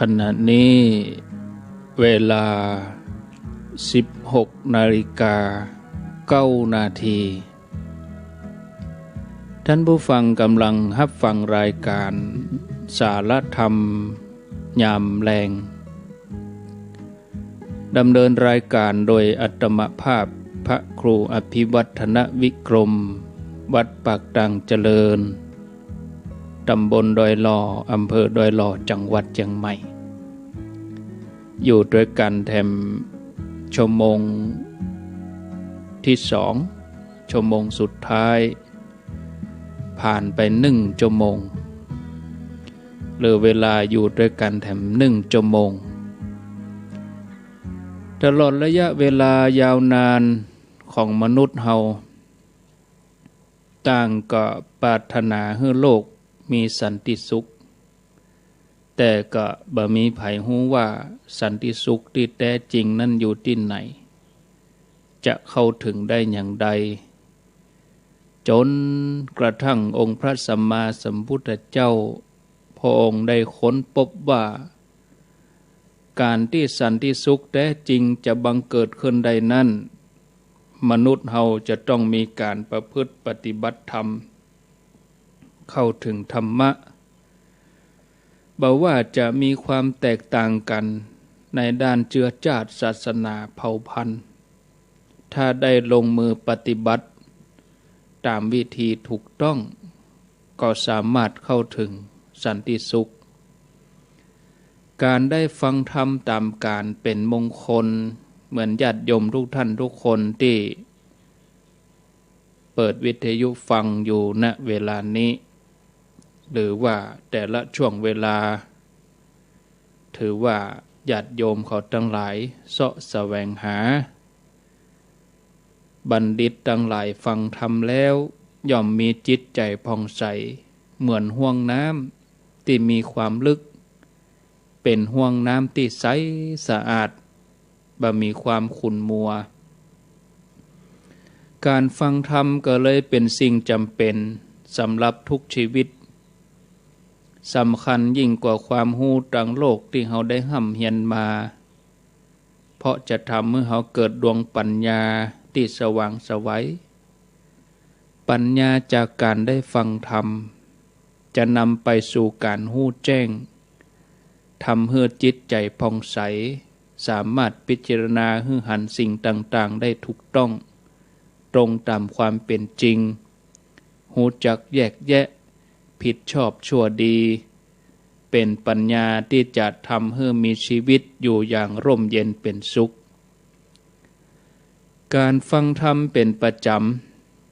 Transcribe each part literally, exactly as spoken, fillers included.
ขณะนี้เวลาสิบหกนาฬิกาเก้านาที ท่านผู้ฟังกำลังฮับฟังรายการสารธรรมยามแลง ดำเนินรายการโดยอาตมาภาพพระครูอภิวัฒนวิกรม วัดปากตางเจริญ ตำบลดอยหล่อ อำเภอดอยหล่อ จังหวัดเจียงใหม่ อยู่ตวยกั๋นแถมชั่วโมงตี้สอง ชั่วโมงสุดท้าย ผ่านไปนึ่งชั่วโมง เหลือเวลาอยู่ตวยกั๋นแถมนึ่งชั่วโมง ตลอดระยะเวลายาวนานของมนุษย์เฮา ต่างก็ปรารถนาหื้อโลกมีสันติสุข แต่ก็บ่มีใผฮู้ว่าสันติสุขตี้แต๊จริงนั้นอยู่ตี้ไหน จะเข้าถึงได้อย่างใด จ๋นกระทั่งองค์พระสัมมาสัมพุทธเจ้า พระองค์ได้ค้นพบว่า ก๋านตี้สันติสุขแต๊จริงจะบังเกิดขึ้นได้นั้น มนุษย์เฮาจะต้องมีก๋านประพฤติปฏิบัติธรรม เข้าถึงธรรมะ บ่ว่าจะมีความแตกต่างกั๋นในด้านเจื้อจาติ ศาสนา เผ่าพันธุ์ ถ้าได้ลงมือปฏิบัติต๋ามวิธีถูกต้อง ก็สามารถเข้าถึงสันติสุข ก๋านได้ฟังธรรมต๋ามก๋านเป๋นมงคล เหมือนญาติโยมทุกท่านทุกคนตี้เปิดวิทยุฟังอยู่ ณ เวลานี้ หรือว่าแต่ละช่วงเวลา ถือว่าญาติโยมเขาตังหลายเซาะแสวงหา บัณฑิตตังหลายฟังธรรมแล้ว ย่อมมีจิตใจ๋ผ่องใส เหมือนห้วงน้ำตี้มีความลึก เป๋นห้วงน้ำตี้ใสสะอาด บ่มีความขุ่นมัว ก๋านฟังธรรมก็เลยเป๋นสิ่งจ๋ำเป๋นสำหรับทุกชีวิต สำคัญยิ่งกว่าความฮู้ตางโลกตี้เฮาได้ฮ่ำเฮียนมา เพราะจะทำหื้อเฮาเกิดดวงปัญญาตี้สว่างไสว ปัญญาจากก๋านได้ฟังธรรม จะนำไปสู่ก๋านฮู้แจ้ง ทำหื้อจิตใจ๋ผ่องใส สามารถพิจารณาหื้อหันสิ่งต่างๆ ได้ถูกต้อง ตรงต๋ามความเป๋นจริง ฮู้จักแยกแยะ ผิดชอบชั่วดี เป๋นปัญญาตี้จะทำหื้อมีชีวิตอยู่อย่างร่มเย็นเป๋นสุข ก๋านฟังธรรมเป๋นประจ๋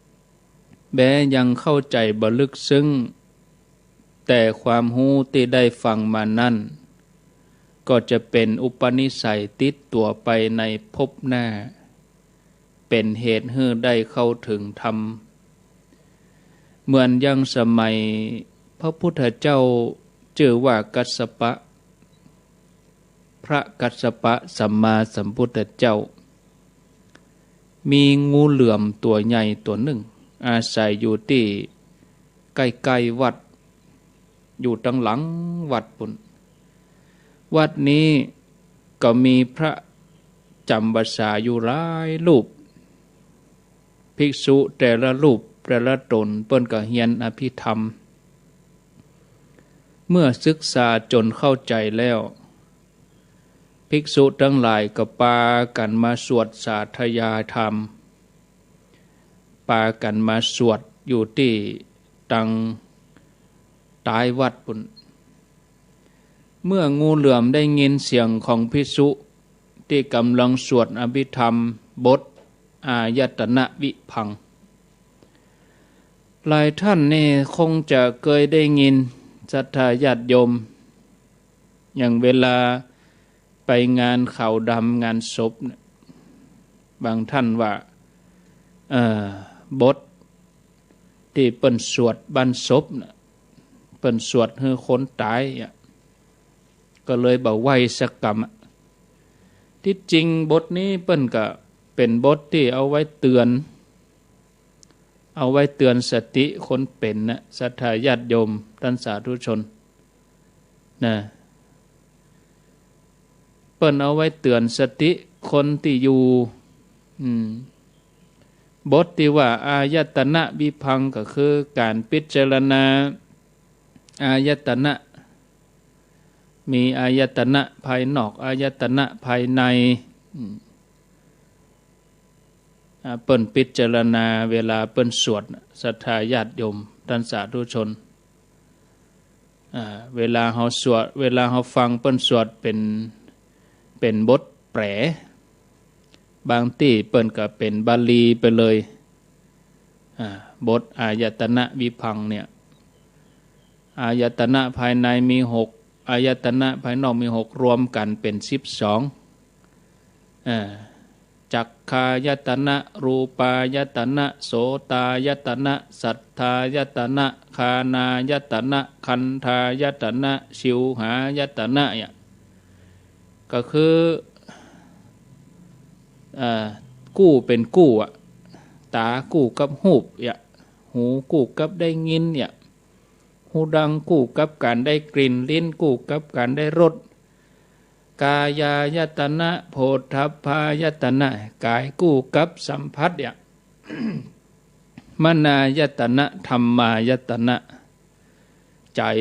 ำ แม้ยังเข้าใจ๋บ่ลึกซึ้ง แต่ความฮู้ตี้ได้ฟังมานั้น ก็จะเป๋นอุปนิสัยติดตั๋วไปในภพหน้า เป๋นเหตุหื้อได้เข้าถึงธรรม เหมือนอย่างสมัยพระพุทธเจ้าจื้อว่ากัสสปะ พระกัสสปะสัมมาสัมพุทธเจ้า มีงูเหลือมตั๋วใหญ่ตั๋วนึ่ง อาศัยอยู่ตี้ใก้ๆ วัด อยู่ตังหลังวัดปู๊น วัดนี้ก็มีพระจ๋ำพรรษาอยู่หลายรูป ภิกษุแต่ละรูปแต่ละต๋นเปิ้นก็เฮียนอภิธรรม เมื่อศึกษาจ๋นเข้าใจ๋แล้ว ภิกษุตังหลายก็ปากั๋นมาสวดสาธยายธรรม ปากั๋นมาสวดอยู่ตี้ตังต๊ายวัดปู๊น เมื่องูเหลือมได้ยินเสียงของภิกษุตี้ก๋ำลังสวดอภิธรรมบทอายตนะวิภังค์ หลายท่านนี่คงจะเกยได้ยิน ศรัทธาญาติโยม อย่างเวลาไปงานขาวดำงานศพเนี่ย บางท่านว่า เอ่อ บทตี้เปิ้นสวดบ้านศพน่ะ เปิ้นสวดหื้อคนต๋ายอะ ก็เลยบ่ไหว้สักกำอะ ตี้จริงบทนี้เปิ้นก็เป๋นบทตี้เอาไว้เตือน เอาไว้เตือนสติคนเป๋นนะ ศรัทธาญาติโยม ท่านสาธุชน นะ เปิ้นเอาไว้เตื๋อนสติคนตี้อยู่ อืม บทตี้ว่าอายตนะวิภังค์ ก็คือก๋านพิจารณาอายตนะ มีอายตนะภายนอก อายตนะภายใน อืม อ่า เปิ้นพิจารณาเวลาเปิ้นสวด ศรัทธาญาติโยม ต้านสาธุชน อ่า เวลาเฮาสวด เวลาเฮาฟังเปิ้นสวดเป๋น เป๋นบทแปล บางตี้เปิ้นก็เป๋นบาลีไปเลย อ่า บทอายตนะวิภังค์เนี่ย อายตนะภายในมีหก อายตนะภายนอกมีหก รวมกั๋นเป๋นสิบสอง อ่า จักขายตนะ รูปายตนะ โสตายตนะ สัทธายตนะ ฆานายตนะ คันธายตนะ ชิวหายตนะ เนี่ย ก็คือ เอ่อ กู้เป๋นกู้อะ ต๋ากู้กับฮูปเนี่ย หูกู้กับได้ยินเนี่ย ฮูดังกู้กับก๋านได้กลิ่น ลิ้นกู้กับก๋านได้รส กายายตนะ โผฏฐัพพายตนะ ก๋ายกู้กับสัมผัสเนี่ย มนายตนะ ธัมมายตนะ ใจ๋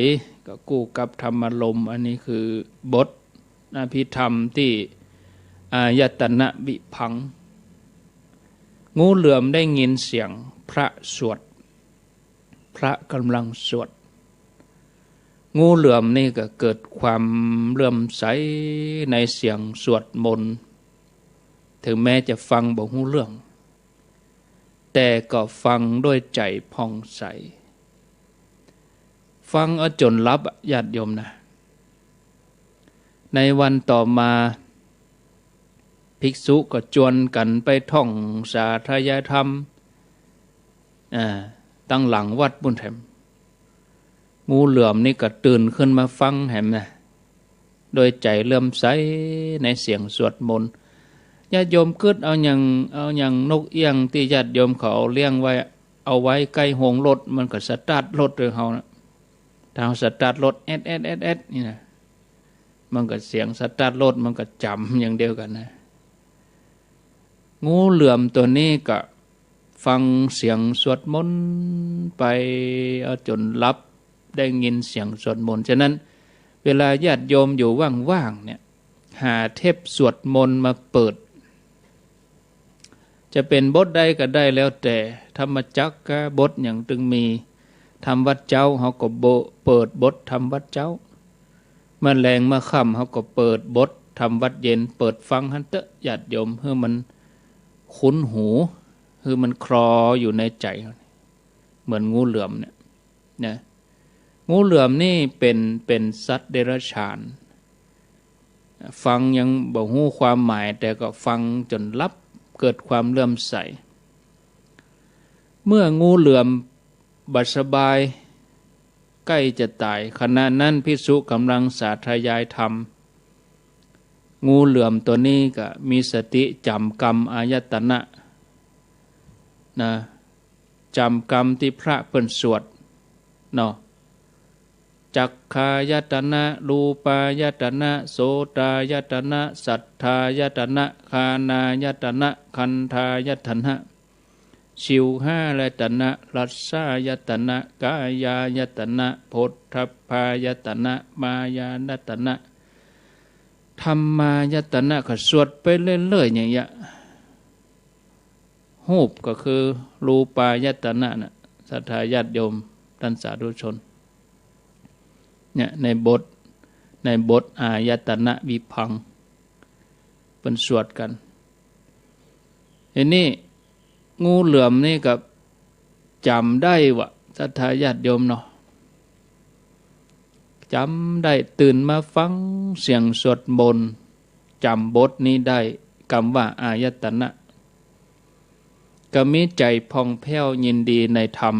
ก็กู้กับธรรมารมณ์ อันนี้คือบทอภิธรรมตี้อายตนะวิภังค์ งูเหลือมได้ยินเสียงพระสวด พระก๋ำลังสวด งูเหลือมนี่ก็เกิดความเลื่อมใสในเสียงสวดมนต์ เถิงแม้จะฟังบ่ฮู้เรื่อง แต่ก็ฟังด้วยใจ๋ผ่องใส ฟังเอาจ๋นหลับอะ ญาติโยมนะ ในวันต่อมา ภิกษุก็จวนกั๋นไปท่องสาธยายธรรม อ่า ตังหลังวัดปู้นแถม งูเหลือมนี่ก็ตื่นขึ้นมาฟังแหมนะ โดยใจ๋เลื่อมใสในเสียงสวดมนต์ ญาติโยมกึ๊ดเอาหยัง เอาหยัง นกเอี้ยงตี้ญาติโยมเขาเอาเลี้ยงไว้ เอาไว้ใก้โฮงรถ มันก็สตาร์ทรถโดยเฮานะ ถ้าเฮาสตาร์ทรถ แอด แอด แอด แอด นี่นะ มันก็เสียงสตาร์ทรถมันก็จ๋ำอย่างเดียวกั๋นนะ งูเหลือมตั๋วนี้ก็ฟังเสียงสวดมนต์ไปเอาจ๋นหลับ ได้ยินเสียงสวดมนต์ ฉะนั้นเวลาญาติโยมอยู่ว่างๆ เนี่ย หาเทปสวดมนต์มาเปิด จะเป๋นบทใดก็ได้แล้วแต่ ธรรมจักรกาบทหยังตึงมี ธรรมวัตรเจ๊า เฮาก็โบะ เปิดบทธรรมวัตรเจ๊า เมื่อแลงเมื่อค่ำเฮาก็เปิดบทธรรมวัตรเย็น เปิดฟังหั้นเต๊อะญาติโยม หื้อมันคุ้นหู หื้อมันคลออยู่ในใจ๋ เหมือนงูเหลือมเนี่ยนะ งูเหลือมนี่เป๋น เป๋นสัตว์เดรัจฉาน ฟังยังบ่ฮู้ความหมาย แต่ก็ฟังจ๋นหลับ เกิดความเลื่อมใส เมื่องูเหลือมบ่สบาย ใก้จะต๋าย ขณะนั้นภิกษุก๋ำลังสาธยายธรรม งูเหลือมตั๋วนี้ก็มีสติจ๋ำกำอายตนะ นะ จ๋ำกำตี้พระเปิ้นสวดเนาะ จักขายตนะ รูปายตนะ โสตายตนะ สัทธายตนะ ฆานายตนะ คันธายตนะ ชิวหายตนะ รสายตนะ กายายตนะ โผฏฐัพพายตนะ มายายตนะ ธัมมายตนะ ก็สวดไปเรื่อยๆ อย่างเงี้ย ฮูปก็คือรูปายตนะน่ะ ศรัทธาญาติโยมต้านสาธุชน เนี่ย ในบท ในบทอายตนะวิภังค์ เปิ้นสวดกั๋น ทีนี้งูเหลือมนี่ก็จ๋ำได้วะ ศรัทธาญาติโยมเนาะ จ๋ำได้ ตื่นมาฟังเสียงสวดมนต์ จ๋ำบทนี้ได้ กำว่าอายตนะ ก็มีใจ๋ผ่องแผ้วยินดีในธรรม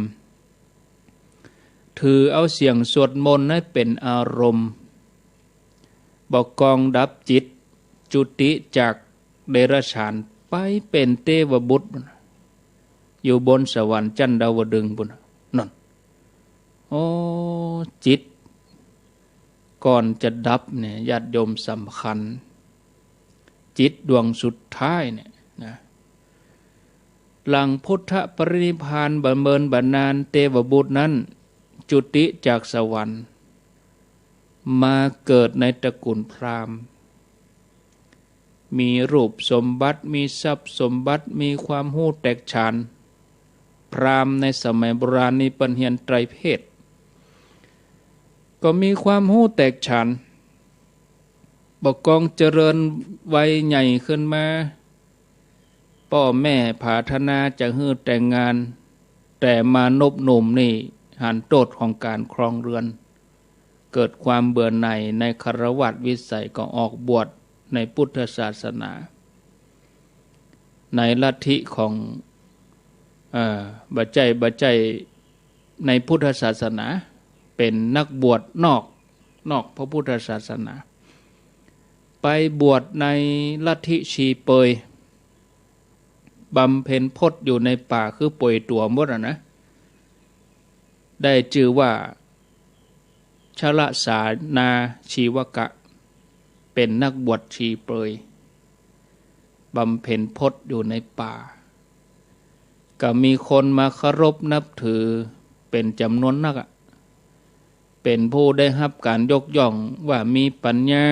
ถือเอาเสียงสวดมนต์นั้นเป๋นอารมณ์ บ่กองดับจิต จุติจากเดรัจฉาน ไปเป๋นเตวบุตร อยู่บนสวรรค์จั้นดาวดึงส์ปู้นน่ะ นั่น โอ้ จิตก่อนจะดับเนี่ย ญาติโยม สำคัญ จิตดวงสุดท้ายเนี่ยนะ หลังพุทธปรินิพพานบ่เมินบ่นาน เตวบุตรนั้นจุติจากสวรรค์ มาเกิดในตระกูลพราหมณ์ มีรูปสมบัติ มีทรัพย์สมบัติ มีความฮู้แตกฉาน พราหมณ์ในสมัยโบราณนี่เปิ้นเฮียนไตรเพศ ก็มีความฮู้แตกฉาน ปกครองเจริญวัยใหญ่ขึ้นมา ป้อแม่ผาถนาจะหื้อแต่งงาน แต่มานพหนุ่มนี่หันโต้ษของก๋านครองเรือน เกิดความเบื่อหน่ายในฆราวาสวิสัย ก็ออกบวชในพุทธศาสนา ในลัทธิของ เอ่อ บ่ใจ้ บ่ใจ้ในพุทธศาสนา เป๋นนักบวชนอก นอกพระพุทธศาสนา ไปบวชในลัทธิชีเปย บำเพ็ญพจน์อยู่ในป่า คือป่วยตั๋วหมดอะนะ ได้จื้อว่า ชลสานาชีวกะ เป๋นนักบวชชีเปย บำเพ็ญพจน์อยู่ในป่า ก็มีคนมาเคารพนับถือเป๋นจ๋ำนวนนักอะ เป๋นผู้ได้ฮับก๋านยกย่องว่ามีปัญญา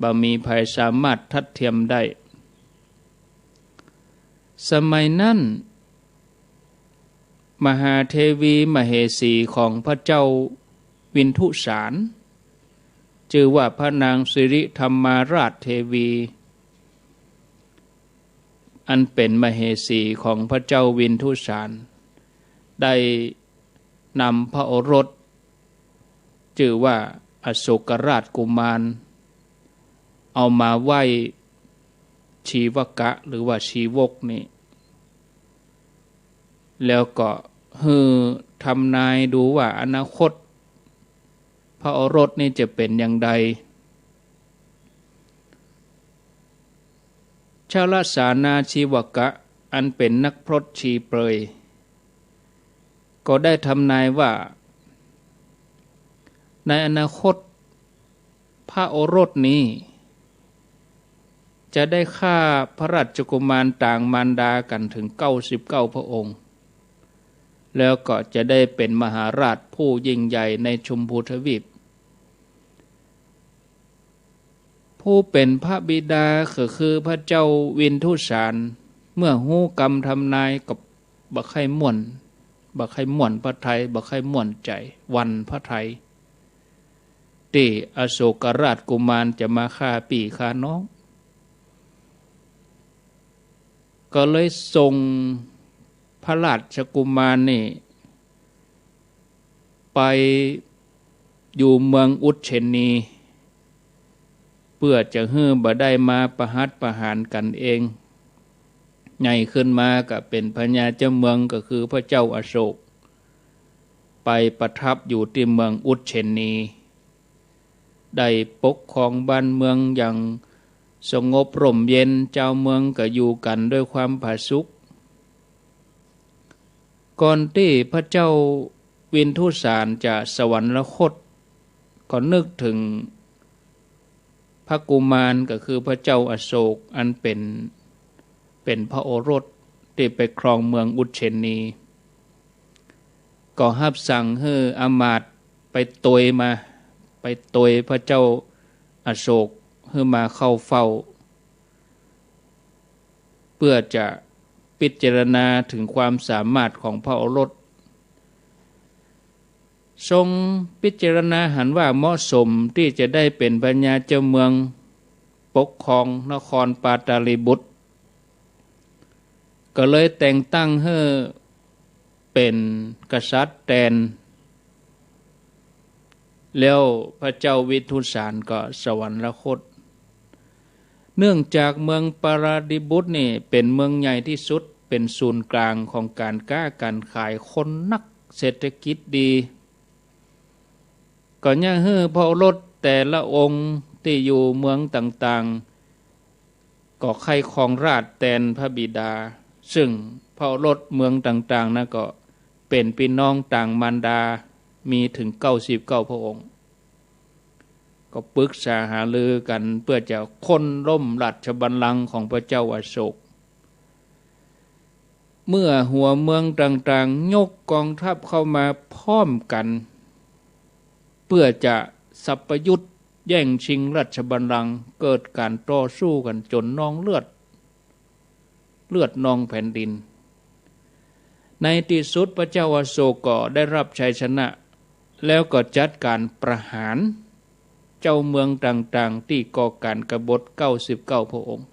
บ่มีใผสามารถทัดเทียมได้ สมัยนั้น มหาเทวีมเหสีของพระเจ้าวินทุสาร จื้อว่าพระนางสิริธรรมาราชเทวี อันเป๋นมเหสีของพระเจ้าวินทุสาร ได้นำพระโอรส จื้อว่าอโศกราชกุมาร เอามาไหว้ชีวกะ หรือว่าชีวกนี่ แล้วก็หื้อทำนายดูว่าอนาคตพระโอรสนี่จะเป๋นอย่างใด ชลสานาชีวกะ อันเป๋นนักพรตชีเปย ก็ได้ทำนายว่า ในอนาคต พระโอรสนี้ จะได้ฆ่าพระราชกุมารต่างมารดากั๋นถึงเก้าสิบเก้าพระองค์ แล้วก็จะได้เป๋นมหาราชผู้ยิ่งใหญ่ในชมพูทวีป ผู้เป๋นพระบิดาก็คือพระเจ้าวินทุสาร เมื่อฮู้กำทำนายก็บ่ใค่ม่วน บ่ใค่ม่วนพระทัย บ่ใค่ม่วนใจ๋ หวั่นพระทัย ตี้อโศกราชกุมารจะมาฆ่าปี้ฆ่าน้อง ก็เลยส่งพระราชกุมารนี่ ไปอยู่เมืองอุชเชนี เปื้อจะหื้อบ่ได้มาประหัตประหารกั๋นเอง ใหญ่ขึ้นมาก็เป๋นพญาเจ้าเมืองก็คือพระเจ้าอโศก ไปประทับอยู่ตี้เมืองอุชเชนี ได้ปกครองบ้านเมืองอย่างสงบร่มเย็น จาวเมืองก็อยู่กั๋นด้วยความผาสุก ก่อนตี้พระเจ้าวินทุสารจะสวรรคต ก็นึกถึงพระกุมารก็คือพระเจ้าอโศก อันเป๋น เป๋นพระโอรสตี้ไปครองเมืองอุชเชนี ก็ฮับสั่งหื้ออำมาตย์ไปตวยมา ไปตวยพระเจ้าอโศกหื้อมาเข้าเฝ้า เปื้อจะพิจารณาถึงความสามารถของพระโอรส ทรงพิจารณาหันว่าเหมาะสมตี้จะได้เป๋นพญาเจ้าเมืองปกครองนครปาตาลีบุตร ก็เลยแต่งตั้งหื้อเป๋นกษัตริย์แตน แล้วพระเจ้าวินทุสารก็สวรรคต เนื่องจากเมืองปาราดิบุตรนี่เป๋นเมืองใหญ่ตี้สุด เป๋นศูนย์ก๋างของก๋านก๊าก๋านขาย คนนัก เศรษฐกิจดี ก็เยียะหื้อพระโอรสแต่ละองค์ตี้อยู่เมืองต่างๆ ก็ใค่ครองราชย์แตนพระบิดา ซึ่งพระโอรสเมืองต่างๆ นั้นก็เป๋นปี้น้องต่างมารดา มีถึงเก้าสิบเก้าพระองค์ ก็ปรึกษาหารือกั๋นเปื้อจะโค่นล้มราชบัลลังก์ของพระเจ้าอโศก เมื่อหัวเมืองต่างๆ ยกกองทัพเข้ามาพร้อมกั๋น เปื้อจะสัปยุตแย่งชิงราชบัลลังก์ เกิดก๋านต่อสู้กั๋นจ๋นนองเลือด เลือดนองแผ่นดิน ในตี้สุดพระเจ้าอโศกก็ได้ฮับชัยชนะ แล้วก็จัดก๋านประหารเจ้าเมืองต่างๆ ตี้ก่อก๋านกบฏเก้าสิบเก้าพระองค์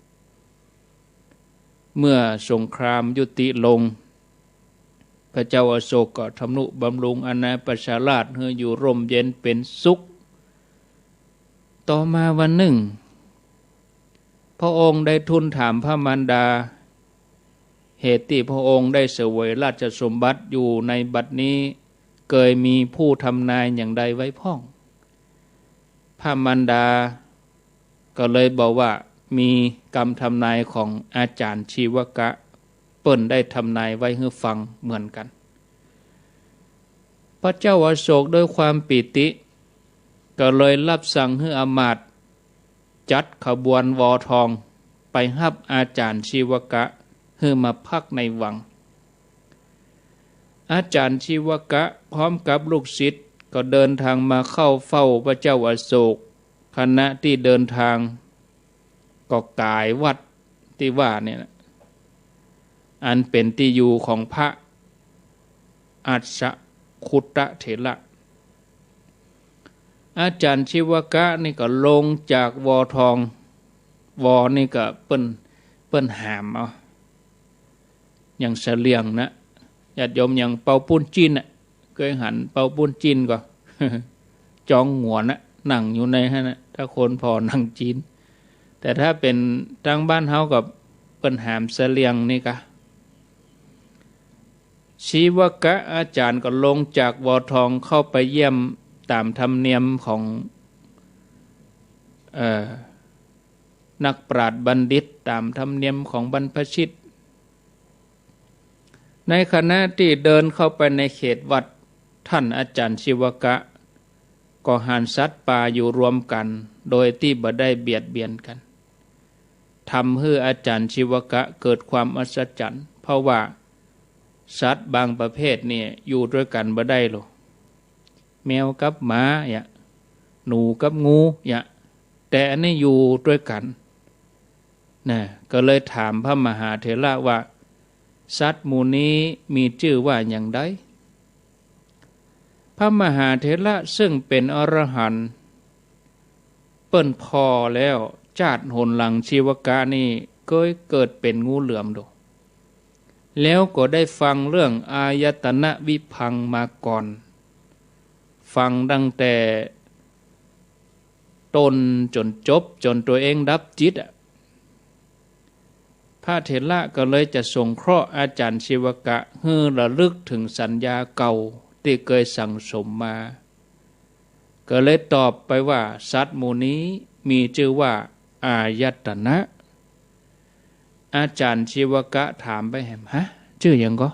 เมื่อสงครามยุติลง พระเจ้าอโศกก็ทำนุบำรุงอาณาประชาราษฎร์หื้ออยู่ร่มเย็นเป๋นสุข ต่อมาวันนึ่ง พระองค์ได้ทูลถามพระมารดา เหตุตี้พระองค์ได้เสวยราชสมบัติอยู่ในบัดนี้ เกยมีผู้ทำนายอย่างใดไว้พ่อง พระมารดาก็เลยบอกว่ามีกำทำนายของอาจ๋ารย์ชีวกะ เปิ้นได้ทำนายไว้หื้อฟังเหมือนกั๋น พระเจ้าอโศกด้วยความปีติ ก็เลยฮับสั่งหื้ออำมาตย์จัดขบวนวอทองไปฮับอาจ๋ารย์ชีวกะหื้อมาพักในวัง อาจ๋ารย์ชีวกะพร้อมกับลูกศิษย์ก็เดินทางมาเข้าเฝ้าพระเจ้าอโศก ขณะตี้เดินทางก็ก๋ายวัดตี้ว่าเนี่ยนะ อันเป๋นตี้อยู่ของพระอัสสคุตเถระ อาจ๋ารย์ชีวกะนี่ก็ลงจากวอทอง วอนี่ก็เปิ้น เปิ้นหามเอา อย่างเสลียงนะ ญาติโยมอย่างเป่าปู้นจีนน่ะ เกยหันเป่าปู้นจีนก่อ จองหงวนน่ะ นั่งอยู่ในหั้นน่ะ ถ้าคนผ่อหนังจีน แต่ถ้าเป๋นตางบ้านเฮาก็เปิ้นหามเสลียงนี่กา ชีวกะอาจ๋ารย์ก็ลงจากวอทองเข้าไปเยี่ยมต๋ามธรรมเนียมของ เอ่อ นักปราชญ์บัณฑิต ต๋ามธรรมเนียมของบรรพชิต ในขณะตี้เดินเข้าไปในเขตวัด ท่านอาจ๋ารย์ชีวกะก็หันสัตว์ป่าอยู่รวมกั๋น โดยตี้บ่ได้เบียดเบียนกั๋น ทำหื้ออาจ๋ารย์ชีวกะเกิดความอัศจรรย์ เพราะว่าสัตว์บางประเภทเนี่ยอยู่ตวยกั๋นบ่ได้หรอก แมวกับหมาเยียะ หนูกับงูเยียะ แต่อันนี้อยู่ตวยกั๋น นะ ก็เลยถามพระมหาเถระว่า สัตว์หมู่นี้มีจื้อว่าอย่างใด พระมหาเถระซึ่งเป๋นอรหันต์ เปิ้นผ่อแล้ว จาติหนหลังชีวกะนี่เกยเกิดเป๋นงูเหลือมดู แล้วก็ได้ฟังเรื่องอายตนะวิภังมาก่อน ฟังตั้งแต่ต้นจ๋นจบ จ๋นตั๋วเองดับจิตอะ พระเถระก็เลยจะสงเคราะห์อาจ๋ารย์ชีวกะ หื้อระลึกเถิงสัญญาเก่าตี้เกยสั่งสมมา ก็เลยตอบไปว่า สัตว์หมู่นี้มีจื้อว่าอายตนะ อาจ๋ารย์ชีวกะถามไปแหม ฮะ จื้อหยังก่อ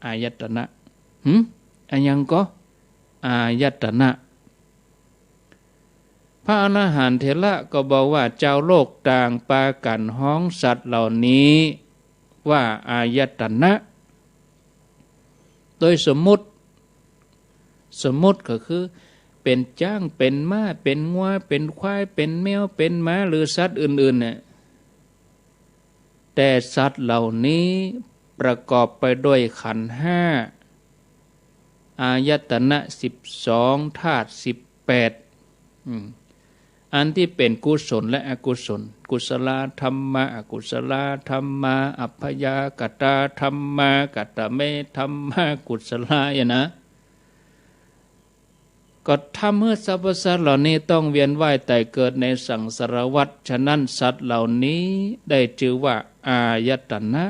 อายตนะ หึ อะหยังก่อ อายตนะ พระอรหันต์เถระก็บอกว่า จาวโลกต่างปากั๋นฮ้องสัตว์เหล่านี้ว่าอายตนะ โดยสมมุติ สมมุติก็คือ เป๋นจ๊าง เป๋นม้า เป๋นงัว เป๋นควาย เป๋นแมว เป๋นหมา หรือสัตว์อื่นๆ เนี่ย แต่สัตว์เหล่านี้ประกอบไปด้วยขันธ์ห้า อายตนะสิบสอง ธาตุสิบแปด อืม อันตี้เป๋นกุศลและอกุศล กุศลาธัมมา อกุศลาธัมมา อัพพยากตาธัมมา กตเมธัมมา กุศลา เนี่ยนะ ก็ทำหื้อสรรพสัตว์เหล่านี้ต้องเวียนว่ายต๋ายเกิดในสังสารวัฏ ฉะนั้นสัตว์เหล่านี้ได้จื้อว่าอายตนะ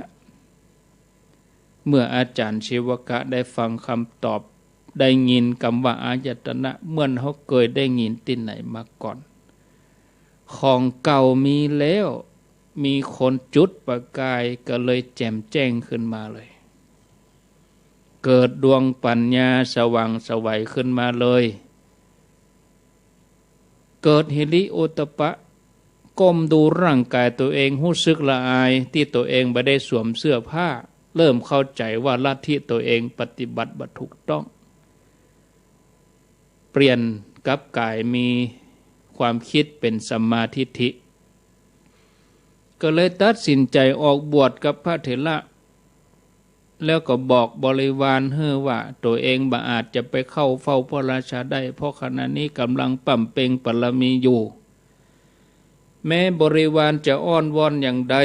เมื่ออาจ๋ารย์ชีวกะได้ฟังกำตอบ ได้ยินกำว่าอายตนะ เหมือนเฮาเกยได้ยินตี้ไหนมาก่อน ของเก่ามีแล้ว มีคนจุดประกายก็เลยแจ่มแจ้งขึ้นมาเลย เกิดดวงปัญญาสว่างไสวขึ้นมาเลย เกิดหิริโอตตัปปะ ก้มดูร่างก๋ายตั๋วเอง ฮู้สึกละอายตี้ตั๋วเองบ่ได้สวมเสื้อผ้า เริ่มเข้าใจ๋ว่าลัทธิตั๋วเองปฏิบัติบ่ถูกต้อง เปลี่ยนกลับก๋ายมีความกึ๊ดเป๋นสัมมาทิฏฐิ ก็เลยตัดสินใจ๋ออกบวชกับพระเถระ แล้วก็บอกบริวารหื้อว่าตั๋วเองบ่อาจจะไปเข้าเฝ้าพระราชาได้ เพราะขณะนี้ก๋ำลังบำเพ็ญบารมีอยู่ แม้บริวารจะอ้อนวอนอย่างใด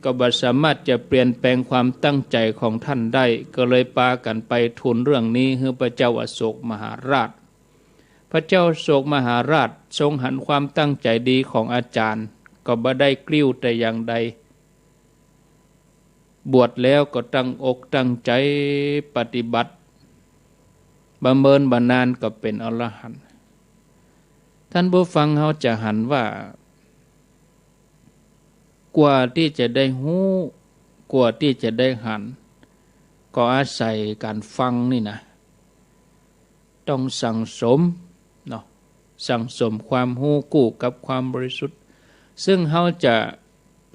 ก็บ่สามารถจะเปลี่ยนแปลงความตั้งใจ๋ของต้านได้ ก็เลยปากั๋นไปทูลเรื่องนี้หื้อพระเจ้าอโศกมหาราช พระเจ้าอโศกมหาราชทรงหันความตั้งใจ๋ดีของอาจ๋ารย์ ก็บ่ได้กริ้วแต่อย่างใด บวชแล้วก็ตั้งอกตั้งใจ๋ปฏิบัติ บ่เมินบ่นานก็เป๋นอรหันต์ ต้านผู้ฟังเฮาจะหันว่า กว่าตี้จะได้ฮู้ กว่าตี้จะได้หัน ก็อาศัยก๋านฟังนี่นะ ต้องสั่งสมเนาะ สั่งสมความฮู้กู้กับความบริสุทธิ์ ซึ่งเฮาจะ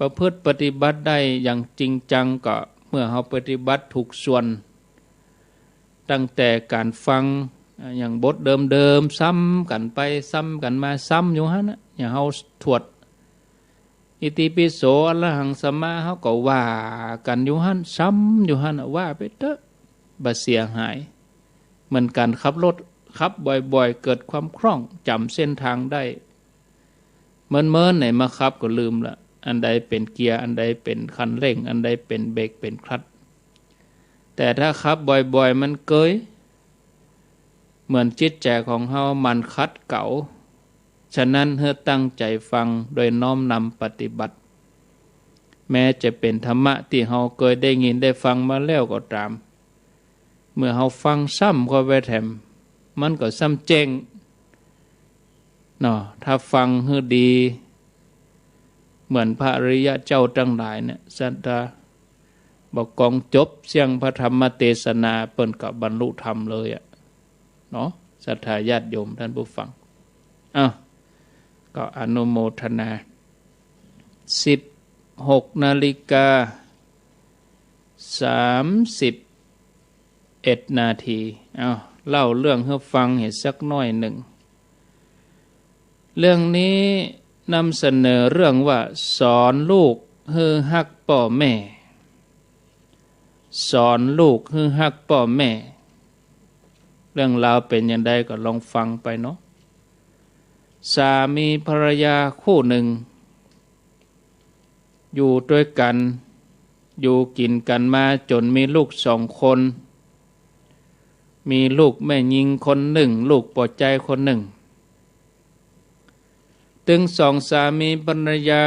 ประพฤติปฏิบัติได้อย่างจริงจังก็เมื่อเฮาปฏิบัติถูกส่วน ตั้งแต่ก๋านฟัง อ่า อย่างบทเดิมๆ ซ้ำกั๋นไปซ้ำกั๋นมา ซ้ำอยู่หั้นน่ะ อย่างเฮาสวด อิติปิโส อะระหัง สัมมา เฮาก็ว่ากั๋นอยู่หั้น ซ้ำอยู่หั้นน่ะ ว่าไปเต๊อะ บ่เสียหาย เหมือนก๋านขับรถ ขับบ่อยๆ เกิดความคล่อง จ๋ำเส้นตางได้ เมินๆ ไหนมาขับก็ลืมละ อันใดเป๋นเกียร์ อันใดเป๋นคันเร่ง อันใดเป๋นเบรก เป๋นคลัตช์ แต่ถ้าขับบ่อยๆ มันเกย เหมือนจิตใจ๋ของเฮามันขัดเก๋า ฉะนั้นหื้อตั้งใจ๋ฟังโดยน้อมนำปฏิบัติ แม้จะเป๋นธรรมะตี้เฮาเกยได้ยินได้ฟังมาแล้วก็ต๋าม เมื่อเฮาฟังซ้ำเข้าไปแถม มันก็ซ้ำแจ้งเนาะ ถ้าฟังหื้อดี เหมือนพระอริยะเจ้าตังหลายเนี่ย ศรัทธา บ่ากองจบเสี้ยงพระธรรมเตสนา เปิ้นก็บรรลุธรรมเลยอะ เนาะ ศรัทธาญาติโยมต้านผู้ฟัง อ้าว ก็อนุโมทนา สิบหกนาฬิกา สามสิบเอ็ดนาที อ้าว เล่าเรื่องหื้อฟังหื้อสักหน้อยนึ่ง เรื่องนี้นำเสนอเรื่องว่า สอนลูกหื้อฮักป้อแม่ สอนลูกหื้อฮักป้อแม่ เรื่องราวเป๋นอย่างใดก็ลองฟังไปเนาะ สามีภรรยาคู่นึ่ง อยู่ตวยกั๋น อยู่กิ๋นกั๋นมาจ๋นมีลูกสองคน มีลูกแม่ญิงคนนึ่ง ลูกป้อจายคนนึ่ง ตึงสองสามีภรรยา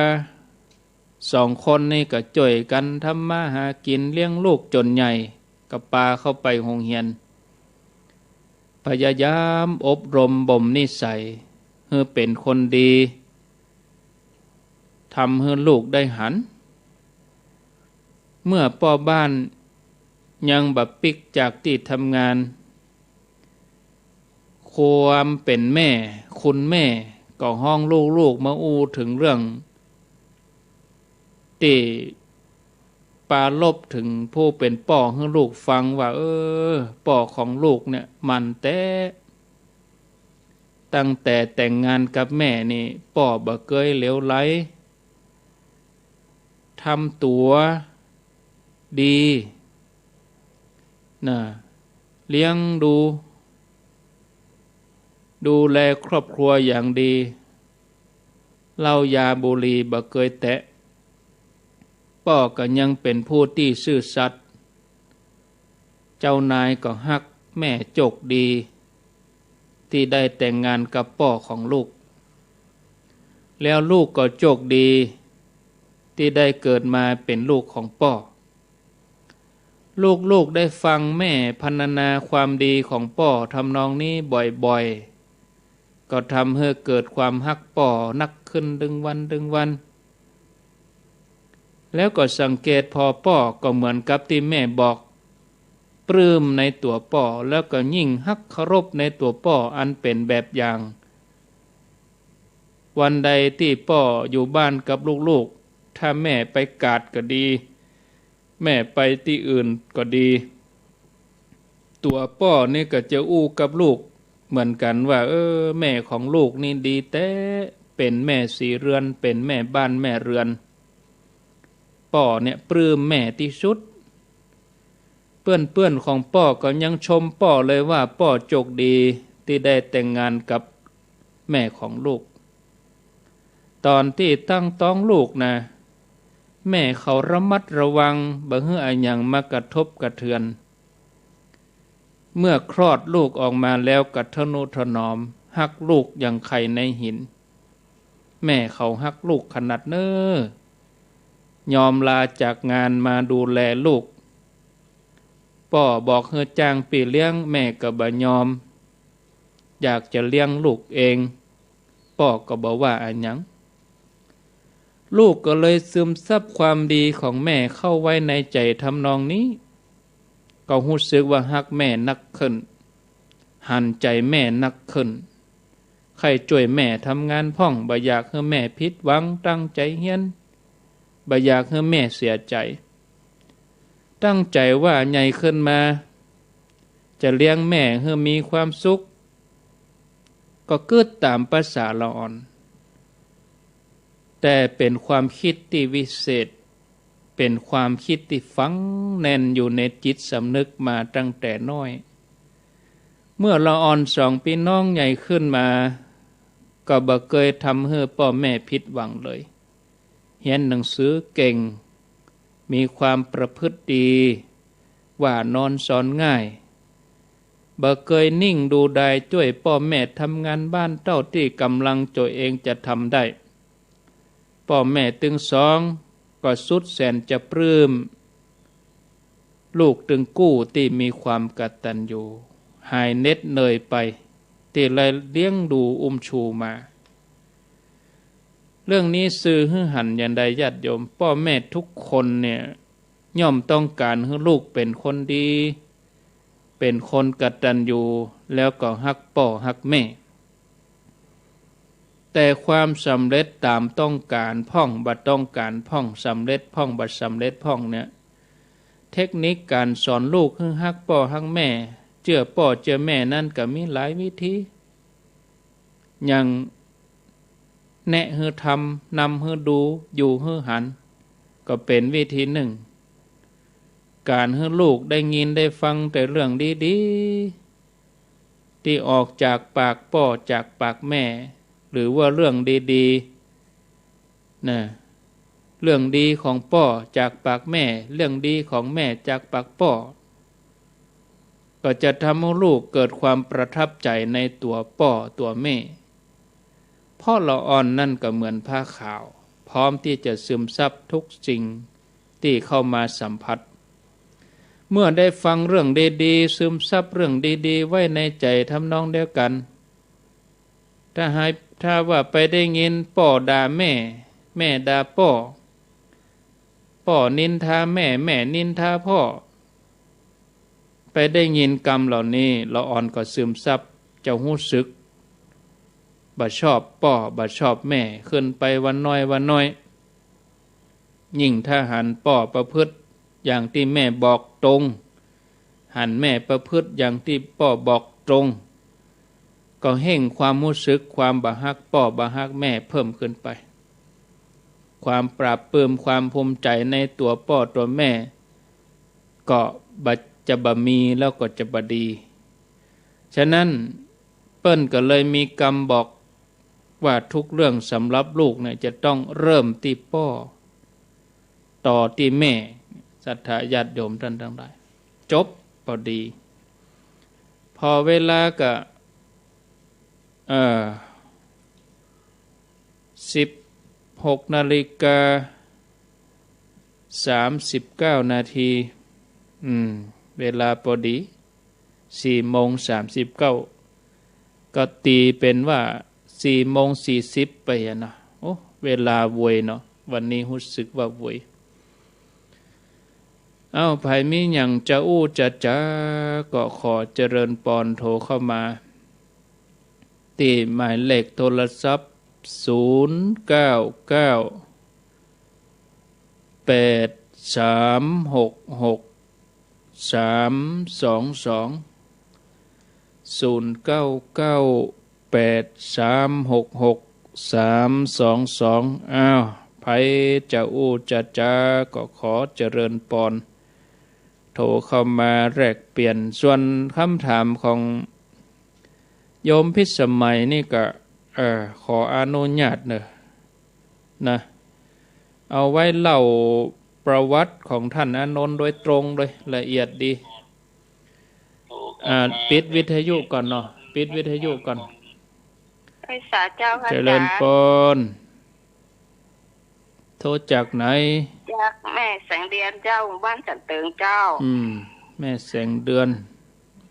สองคนนี้ก็จ้วยกั๋นทำมาหากิ๋นเลี้ยงลูกจ๋นใหญ่ ก็ปาเข้าไปโฮงเฮียน พยายามอบรมบ่มนิสัยหื้อเป๋นคนดี ทำหื้อลูกได้หัน เมื่อป้อบ้านยังบ่ปิ๊กจากตี้ทำงาน ความเป๋นแม่ คุณแม่ก็ฮ้องลูกๆ มาอู้เถิงเรื่องตี้ปรารภเถิงผู้เป๋นป้อหื้อลูกฟังว่า เออ ป้อของลูกเนี่ยมันแต๊ ตั้งแต่แต่งงานกับแม่นี่ ป้อบ่เกยเหลวไหล ทำตั๋วดี นะ เลี้ยงดู ดูแลครอบครัวอย่างดี เหล้ายาบุหรี่บ่เกยแตะ ป้อก็ยังเป๋นผู้ตี้ซื่อสัตย์ เจ้านายก็ฮัก แม่โจคดีตี้ได้แต่งงานกับป้อของลูก แล้วลูกก็โจคดีตี้ได้เกิดมาเป๋นลูกของป้อ ลูกๆ ได้ฟังแม่พรรณนาความดีของป้อทำนองนี้บ่อยๆ ก็ทำหื้อเกิดความฮักป้อนักขึ้นตึงวันตึงวัน แล้วก็สังเกตผ่อป้อก็เหมือนกับตี้แม่บอก ปลื้มในตั๋วป้อ แล้วก็ยิ่งฮักเคารพในตั๋วป้ออันเป๋นแบบอย่าง วันใดตี้ป้ออยู่บ้านกับลูกๆ ถ้าแม่ไปกาดก็ดี แม่ไปตี้อื่นก็ดี ตั๋วป้อนี่ก็จะอู้กับลูกเหมือนกั๋นว่า เออ แม่ของลูกนี่ดีแต๊ เป๋นแม่ศรีเรือน เป๋นแม่บ้านแม่เรือน ป้อเนี่ยปลื้มแม่ตี้สุด เปื้อนๆ ของป้อก็ยังชมป้อเลยว่าป้อโจคดีตี้ได้แต่งงานกับแม่ของลูก ต๋อนตี้ตั้งต๊องลูกนะ แม่เขาระมัดระวังบ่หื้ออะหยังมากระทบกระเทือน เมื่อคลอดลูกออกมาแล้วก็ทะนุถนอม ฮักลูกอย่างไข่ในหิน แม่เขาฮักลูกขนาดเน้อ ยอมลาจากงานมาดูแลลูก ป้อบอกหื้อจ้างปี้เลี้ยง แม่ก็บ่ยอม อยากจะเลี้ยงลูกเอง ป้อก็บ่ว่าอะหยัง ลูกก็เลยซึมซับความดีของแม่เข้าไว้ในใจ๋ทำนองนี้ ก็ฮู้สึกว่าฮักแม่นักขึ้น หันใจ๋แม่นักขึ้น ใค่จ้วยแม่ทำงานพ่อง บ่อยากหื้อแม่ผิดหวัง ตั้งใจ๋เฮียน บ่อยากหื้อแม่เสียใจ๋ ตั้งใจ๋ว่าใหญ่ขึ้นมา จะเลี้ยงแม่หื้อมีความสุข ก็กึ๊ดต๋ามประสาละอ่อน แต่เป๋นความกึ๊ดตี้วิเศษ เป๋นความกึ๊ดตี้ฝังแน่นอยู่ในจิตสำนึกมาตั้งแต่น้อย เมื่อละอ่อนสองปี้น้องใหญ่ขึ้นมา ก็บ่เกยทำหื้อป้อแม่ผิดหวังเลย เฮียนหนังสือเก่ง มีความประพฤติดี ว่านอนสอนง่าย บ่เกยนิ่งดูดายจ้วยป้อแม่ทำงานบ้านเต้าตี้ก๋ำลังตั๋วเองจะทำได้ ป้อแม่ตึงสองก็สุดแสนจะปลื้ม ลูกตึงกู้ตี้มีความกตัญญู หายเหน็ดเหนื่อยไป ตี้ได้เลี้ยงดูอุ้มชูมา เรื่องนี้สื่อหื้อหันอย่างใดญาติโยม ป้อแม่ทุกคนเนี่ย ย่อมต้องก๋านหื้อลูกเป๋นคนดี เป๋นคนกตัญญู แล้วก็ฮักป้อฮักแม่ แต่ความสำเร็จต๋ามต้องก๋านพ่อง บ่ต้องก๋านพ่อง สำเร็จพ่อง บ่สำเร็จพ่องเนี่ย เทคนิคก๋านสอนลูกหื้อฮักป้อฮักแม่ เจื้อป้อเจื้อแม่นั้นก็มีหลายวิธี อย่างแนะหื้อทำ นำหื้อดู อยู่หื้อหัน ก็เป๋นวิธีนึ่ง ก๋านหื้อลูกได้ยินได้ฟังแต่เรื่องดีๆ ตี้ออกจากปากป้อจากปากแม่ หรือว่าเรื่องดีๆ นะ เรื่องดีของป้อจากปากแม่ เรื่องดีของแม่จากปากป้อ ก็จะทำหื้อลูกเกิดความประทับใจ๋ในตั๋วป้อตั๋วแม่ เพราะละอ่อนนั่นก็เหมือนผ้าขาว พร้อมตี้จะซึมซับทุกสิ่งตี้เข้ามาสัมผัส เมื่อได้ฟังเรื่องดีๆ ซึมซับเรื่องดีๆ ไว้ในใจ๋ทำนองเดียวกั๋น ถ้าหาย ถ้าว่าไปได้ยินป้อด่าแม่ แม่ด่าป้อ ป้อนินทาแม่ แม่นินทาป้อ ไปได้ยินกำเหล่านี้ ละอ่อนก็ซึมซับ จะฮู้สึกบ่ชอบป้อ บ่ชอบแม่ ขึ้นไปวันน้อยวันน้อย ยิ่งถ้าหันป้อประพฤติอย่างตี้แม่บอกตรง หันแม่ประพฤติอย่างตี้ป้อบอกตรง ก็เฮ่งความฮู้สึกความบ่ฮักป้อบ่ฮักแม่เพิ่มขึ้นไป ความปลาบปลื้มความภูมิใจ๋ในตั๋วป้อตั๋วแม่ ก็บ่ จะบ่มีแล้วก็จะบ่ดี ฉะนั้นเปิ้นก็เลยมีกำบอกว่าทุกเรื่องสำหรับลูกเนี่ยจะต้องเริ่มตี้ป้อ ต่อตี้แม่ ศรัทธาญาติโยมต้านตังหลาย จบพอดี พอเวลาก็ เอ่อ สิบหกนาฬิกาสามสิบเก้านาที อืม เวลาพอดี สี่โมงสามสิบเก้า ก็ตี๋เป๋นว่าสี่โมงสี่สิบไปอะนะ โอ้ เวลาไวเนาะ วันนี้ฮู้สึกว่าไว เอ้า ใผมีหยังจะอู้จะจ๋า ก็ขอเจริญปอนโทรเข้ามา ตี้หมายเลขโทรศัพท์ ศูนย์เก้าเก้า แปดสามหกหก สามสองสอง ศูนย์เก้าเก้า แปดสามหกหก สามสองสอง อ้าว ใผจะอู้จะจาก็ขอเจริญปอน โทรเข้ามาแลกเปลี่ยน ส่วนคำถามของโยมพิสมัยนี่ก็ เอ่อ ขออนุญาตเนอะ นะ เอาไว้เล่าประวัติของท่านอานนท์โดยตรงเลย ละเอียดดี อ่า ปิดวิทยุก่อนเนาะ ปิดวิทยุก่อน ไหว้สาเจ้าค่ะ เจริญปอน โทรจากไหน จากแม่แสงเดือนเจ้า บ้านสันตึงเจ้า อืม แม่แสงเดือน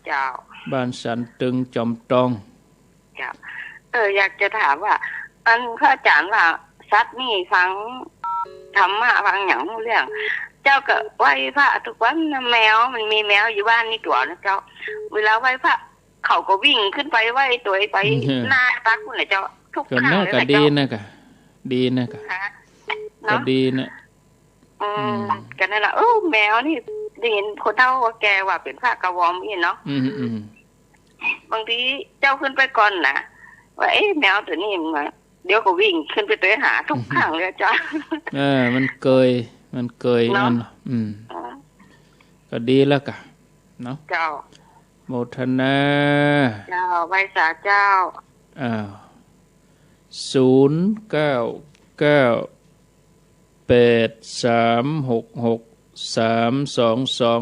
เจ้า บ้านสันตึงจอมตอง เจ้า เออ อยากจะถามว่า อันพระอาจารย์ว่า สัตว์นี่ฟังธรรมะฟังหยังฮู้เรื่อง เจ้าก็ไหว้พระทุกวันนะ แมว มันมีแมวอยู่บ้านนี่ตั๋วนะเจ้า เวลาไหว้พระ เขาก็วิ่งขึ้นไปไหว้ตั๋วไป อืม หน้าตักพู้นแหละเจ้า ทุกครั้งเลยนะเจ้า ก็น่าก็ดีนะกะ ดีนะกะ ค่ะ ก็ เนาะ ดีนะ อืม อืม ก็นั่นแหละ เออ แมวนี่ได้ยินคนเฒ่าคนแก่ว่าเป๋นพระกะวอมนี่เนาะ อืม อืม บางทีเจ้าขึ้นไปก่อนนะ ว่า เอ๊ะ แมวตั๋วนี้มันมา เดี๋ยวก็วิ่งขึ้นไปตั๋วหาทุกครั้งเลยเจ้า เออ มันเกย มันเกย เนาะ อัน อืม อ๋อ ก็ดีแล้วกะ เนาะ เจ้า โมทนา เจ้า ไหว้สาเจ้า อ้าว ศูนย์เก้าเก้า แปดสามหกหก สามสองสอง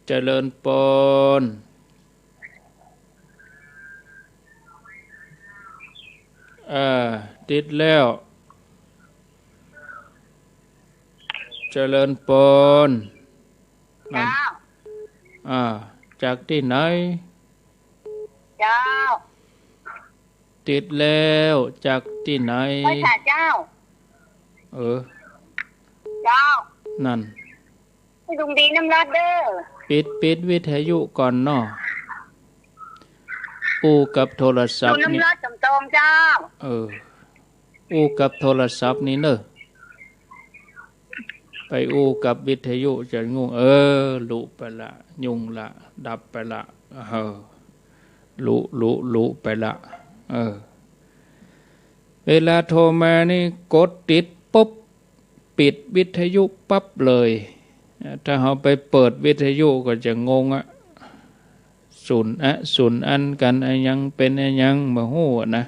เจริญปอน อ่า ติดแล้ว เจริญปอน เจ้า อ่า จากตี้ไหน เจ้า ติดแล้ว จากตี้ไหน ไหว้สาเจ้า เออ เจ้า นั่น ลุงดีน้ำรัดเด้อ ปิด ปิดวิทยุก่อนเนาะ อู้กับโทรศัพท์นี่ อยู่น้ำรัดจอมตองเจ้า เออ อู้กับโทรศัพท์นี่เนอะ ไปอู้กับวิทยุจะยุ่ง เออ ลุไปละ ยุ่งละ ดับไปละ เออ ลุ ลุ ลุไปละ เออ เวลาโทรมานี่กดติดปุ๊บ ปิดวิทยุปั๊บเลย ถ้าเฮาไปเปิดวิทยุก็จะงงอะ ศูนย์อะ ศูนย์อันกัน อะหยังเป๋นอะหยังบ่ฮู้อะนะ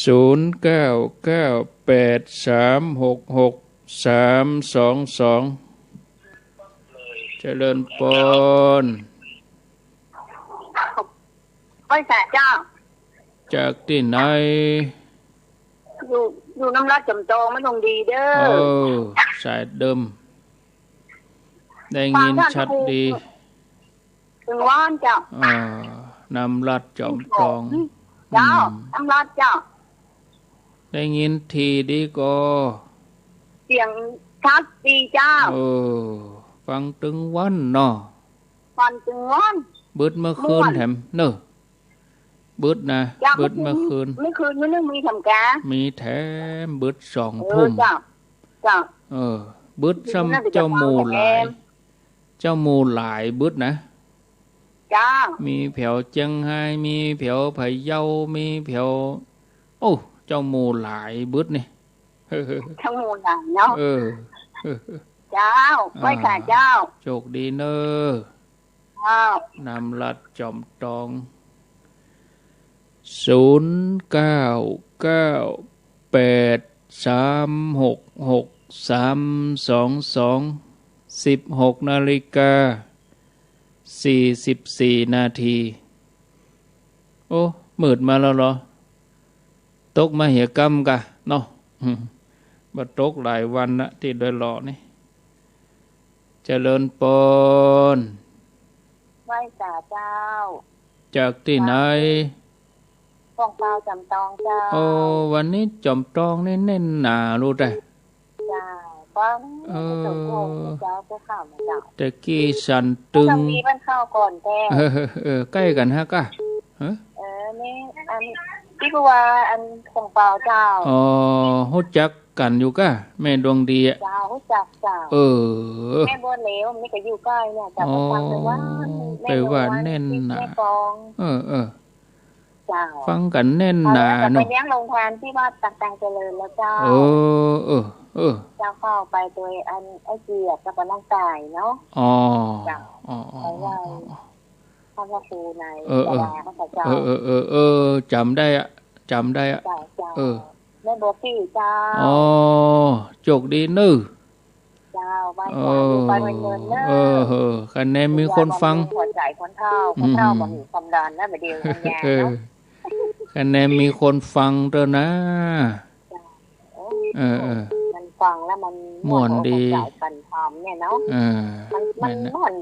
ศูนย์เก้าเก้าแปดสามหกหกสามสองสอง เจริญปอน ไหว้สาเจ้า จากตี้ไหน อยู่ อยู่น้ำรัดจอมตอง ไม่ต้องดีเด้อ เออ สายเดิม ได้ยินชัดดี ถึงว่านเจ้า อ่า น้ำรัดจอมตอง เจ้า อืม น้ำรัดเจ้า ได้ยินถี่ดีก่อ เสียงชัดดีเจ้า เออ ฟังตึงวันเนาะ ฟังตึงวัน บึดเมื่อคืน ม่วน แถมเนอะ บึดนะ เจ้า บึดเมื่อคืน เมื่อคืน เมื่อคืนมันมีแถมกา มีแถม บึดสองทุ่ม เออ เจ้า เจ้า เออ บึดซ้ำ น่าจะ เจ้าหมู่หลาย แถม เจ้าหมู่หลายบึดนะ เจ้า มีแผวเจียงฮาย มีแผวพะเยา มีแผว โอ้ เจ้าหมู่หลายบึดนี่ เจ้าหมู่หลายเนาะ เออ เจ้า อ่า ไหว้สาเจ้า โชคดีเนอะ เจ้า น้ำรัดจอมตอง ศูนย์เก้าเก้าแปดสามหกหกสามสองสอง สิบหกนาฬิกาสี่สิบสี่นาที โอ้ มืดมาแล้วเหรอ ตกมาเหียกำกะเนาะ บ่ตกหลายวันละ ตี้ดอยหล่อนี่ เจริญปอน ไหว้สาเจ้า จากตี้ไหน ของเปาจอมตองเจ้า โอ้ วันนี้จอมตองนี่แน่นหนาลูกแต่ เจ้า ป้อง เออ เจ้า เจ้า เจ้า เจ้า แต่กี้สันตึง ต้องมีบ้านเข้าก่อนแท้ เออ เออ ใกล้กั๋นฮะกะ ฮะ เออ นี่ อัน ตี้ผู้ว่าอันของเปาเจ้า อ๋อ ฮู้จักกั๋นอยู่ก้า แม่ดวงดีอะ เจ้า ฮู้จักเจ้า เออ แม่บัวเหลว นี่ก็อยู่ใก้เนี่ยเจ้า อ๋อ ก็ฟังแต่ว่า แม่นวล แม่ปอง แน่นหนา เออ เออ เจ้า ฟังกั๋นแน่นหนา เอาแล้วก็ไป เนาะ เลี้ยงโฮงตานตี้วัดต่างๆ เจริญแล้วเจ้า เออ เออ เออ เจ้าเข้าไปโดยอันไอ้เจียบกับน้องต่ายเนาะ อ๋อ เจ้า อ๋อ อ๋อ ไปไหว้ อ๋อ พระครูใน เออ เออ ศาลาพระเจ้า เออ เออ เออ เออ จ๋ำได้อะ จ๋ำได้อะ เจ้า เจ้า เออ แม่บัวปี้เจ้า อ๋อ โจคดีเน่อ เจ้า ไหว้สาธุ เออ ไปเมินๆ เน่อ เออ เออ คะแนนมีคนฟัง หัวใจ๋คนเฒ่า อืม คนเฒ่าบ่มีความดันนะ บ่าเดียวกันยา เออ เนาะ คะแนนมีคนฟังเต๊อะนะ เจ้า โอ้ เออ เออ มันฟังแล้วมัน ม่วนดี ม่วนอกม่วนใจ๋ปันธรรมเนี่ยเนาะ เออ มัน มัน แม่นนะ ม่วน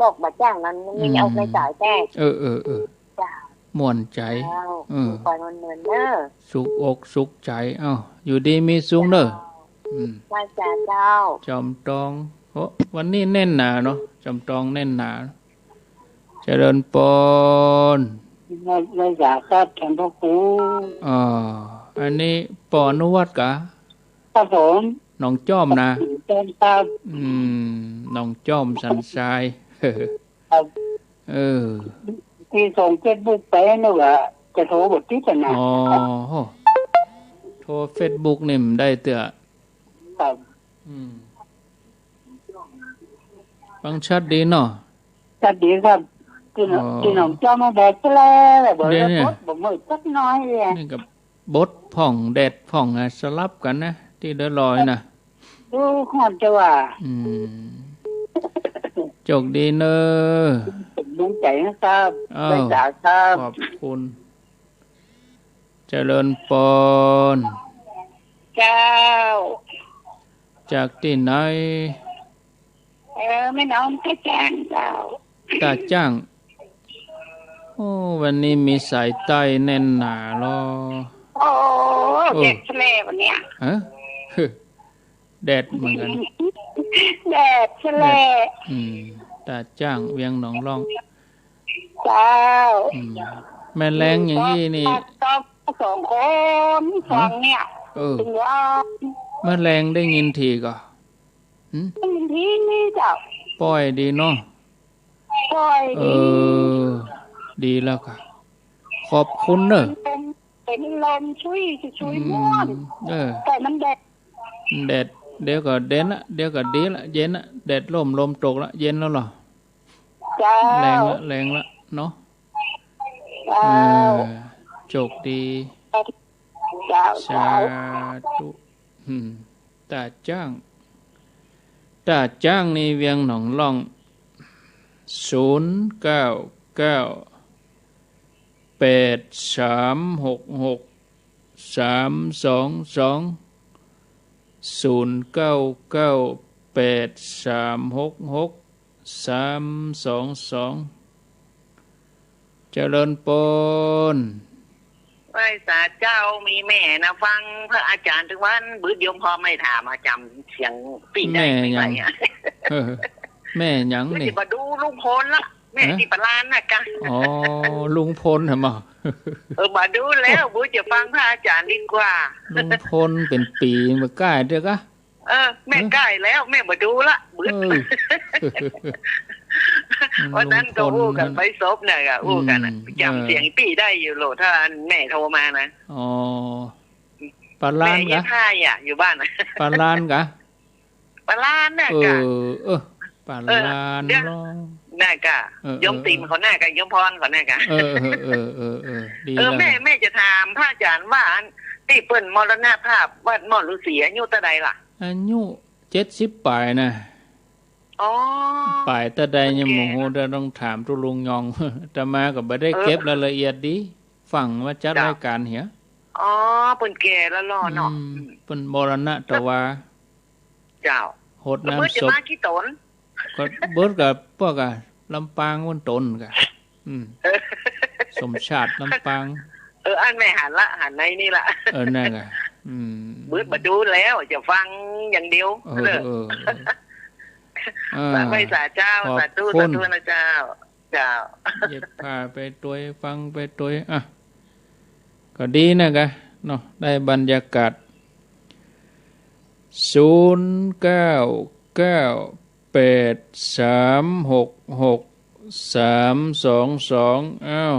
บอกบ่าจ้างนั้น มันมี อืม เอาในสายแท้ เออ เออ เออ เจ้า ม่วนใจ๋ เจ้า เออ ไปเมินๆ เน่อ สุขอกสุขใจ๋ เอ้า อยู่ดีมีสุขเน่อ เจ้า อืม ไหว้สาเจ้า จอมตอง โอ้ วันนี้แน่นหนาเนาะ จอมตองแน่นหนา เจริญปอน ไหว้สาครับ ท่านพระครู อ๋อ อันนี้ปออนุวัฒน์กา ครับผม หนองจ้อมนะ หนองจ้อมครับ อืม หนองจ้อมสันทราย ครับ เออ ตี้ส่งเฟซบุ๊กไปนึกว่าจะโทรบ่ติดอะนะ อ๋อ โห โทรเฟซบุ๊กนี่มันได้เตื้อ ครับ อืม ฟังชัดดีเนาะ ชัดดีครับ ตี้หนอง อ๋อ ตี้หนองจ้อมมาแบบแปลกๆ บ่ เดี๋ยวเนี่ย บ่ บ่มืดสักหน้อยเลย นี่ก็บดพ่องแดดพ่องอะ สลับกั๋นนะ ตี้เดียวลอยนะ ดูก่อนจะว่า อืม โจคดีเน่อ เป็นดวงใจ๋นะครับ เอ้า ไหว้สาครับ ขอบคุณ เจริญปอน เจ้า จากตี้ไหน เออ แม่น้องตาจ้างเจ้า ตาจ้าง โอ้ วันนี้มีสายใต้แน่นหนาลอ โอ้ เออ แดดแฉะวันเนี้ย ฮะ แดดเหมือนกั๋น แดดแฉะ แดด อืม ตาจ้าง เวียงหนองล่อง เจ้า อืม แม่แล้งอย่างอี้นี่ ตอบสองคน ฮะ ฟังเนี่ย เออ เถิงว่า แม่แล้งได้ยินทีก่อ หืม ได้ยินทีนี่เจ้า ป้อยดีเนาะ ป้อยดี เออ ดีแล้วก่ะ ขอบคุณเน่อ เป็นลม เป็นลมชุย ชุย อืม ม่วน เออ แต่มันแดด แดด เดี๋ยวก็เด่นละ เดี๋ยวก็ดีละ เย็นละ แดดล่ม ลมตกละ เย็นแล้วเหรอ เจ้า แล้งละ แล้งละเนาะ เจ้า เออ โจคดี เจ้า สาธุ อืม ตาจ้าง ตาจ้างนี่เวียงหนองล่อง ศูนย์เก้าเก้า แปดสามหกหก สามสองสอง ศูนย์เก้าเก้า แปดสามหกหก สามสองสอง เจริญปอน ไหว้สาเจ้า มีแม่นะฟังพระอาจารย์ตึงวัน บึดโยมพ่อไม่ถาม อาจ๋ำเสียงปี้ได้ แม่หยัง ไม่ไหวอะ เออ แม่หยังนี่ บ่ดูลุงพลละ แม่ ฮะ ตี้ปะลานน่ะกะ อ๋อ ลุงพลเหรอหมอ เออ บ่ดูแล้ว บึดจะฟังพระอาจารย์ดีกว่า ลุงพลเป๋นปี๋บ่ใก้เตื้อกะ เออ แม่ใก้แล้ว แม่บ่ดูละ บึด เออ วันนั้นก็อู้กั๋นไปศพน่ะ อู้กั๋นน่ะ อืม จ๋ำเสียงปี้ได้อยู่โลด ถ้าอันแม่โทรมานะ อ๋อ ปะลานกะ แม่เย็บผ้าอ่ะ อยู่บ้านน่ะ ปะลานกะ ปะลานน่ะกะ เออ เออ ปะลาน เออ เดี๋ยว ลอง น่ะกะ เออ โยมติ่มเขาน่ะกะ โยมพรเขาน่ะกะ เออ เออ ดี เออ แล้ว แม่ แม่จะถามพระอาจารย์ว่า อันตี้เปิ้นมรณภาพวัดหม้อฤๅษีอายุเต้าใดล่ะ อายุ เจ็ดสิบป๋ายน่ะ อ๋อ ป๋ายเต้าใดยังบ่ฮู้ เปิ้นแก่เนาะ เดี๋ยวต้องถามตุ๊ลุงยอง อาตมาก็บ่ได้เก็บรายละเอียดดี ฟังว่าจัดรายก๋านเหีย อ๋อ เปิ้นแก่แล้วลอเนาะ อืม เปิ้นมรณะตะวา เจ้า หดน้ำศพ ก็เปิ้นจะมากี่ต๋น ก็เปิ้นก็ปวกอะ ลำปางปุ้นต๋นกะ อืม สมชาติลำปาง เออ อันแม่หันละ หันในนี่ละ เออ นั่นกะ อืม เปิ้นบ่ดูแล้ว จะฟังอย่างเดียว เออ เออ เออ อ่า ไหว้สาเจ้า ขอบคุณ สาธุ สาธุนะเจ้า เจ้า เย็บผ้าไปตวย ฟังไปตวย อ่ะ ก็ดีนะกะเนาะ ได้บรรยากาศ ศูนย์ เก้า เก้า แปด สาม หก หก สาม สอง สอง อ้าว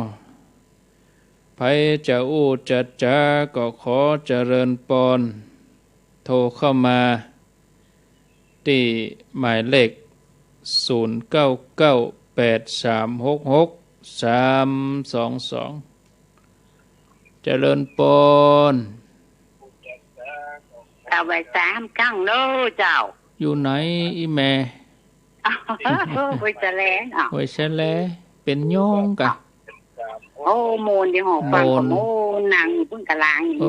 ใผจะอู้จะจาก็ขอเจริญปอน โทรเข้ามาตี้หมายเลข ศูนย์ เก้า เก้า แปด สาม หก หก สาม สอง สอง เจริญปอน เจ้า ไหว้สาก้ำเน้อเจ้า อยู่ไหนอีแม่ ห้วยแสลเนาะ ห้วยแสล เป๋นหยังกะ โอ้ โมนดีหอ ฟังก็โมน โมน นั่งอยู่เปิ้นก๋าลางอยู่ เอ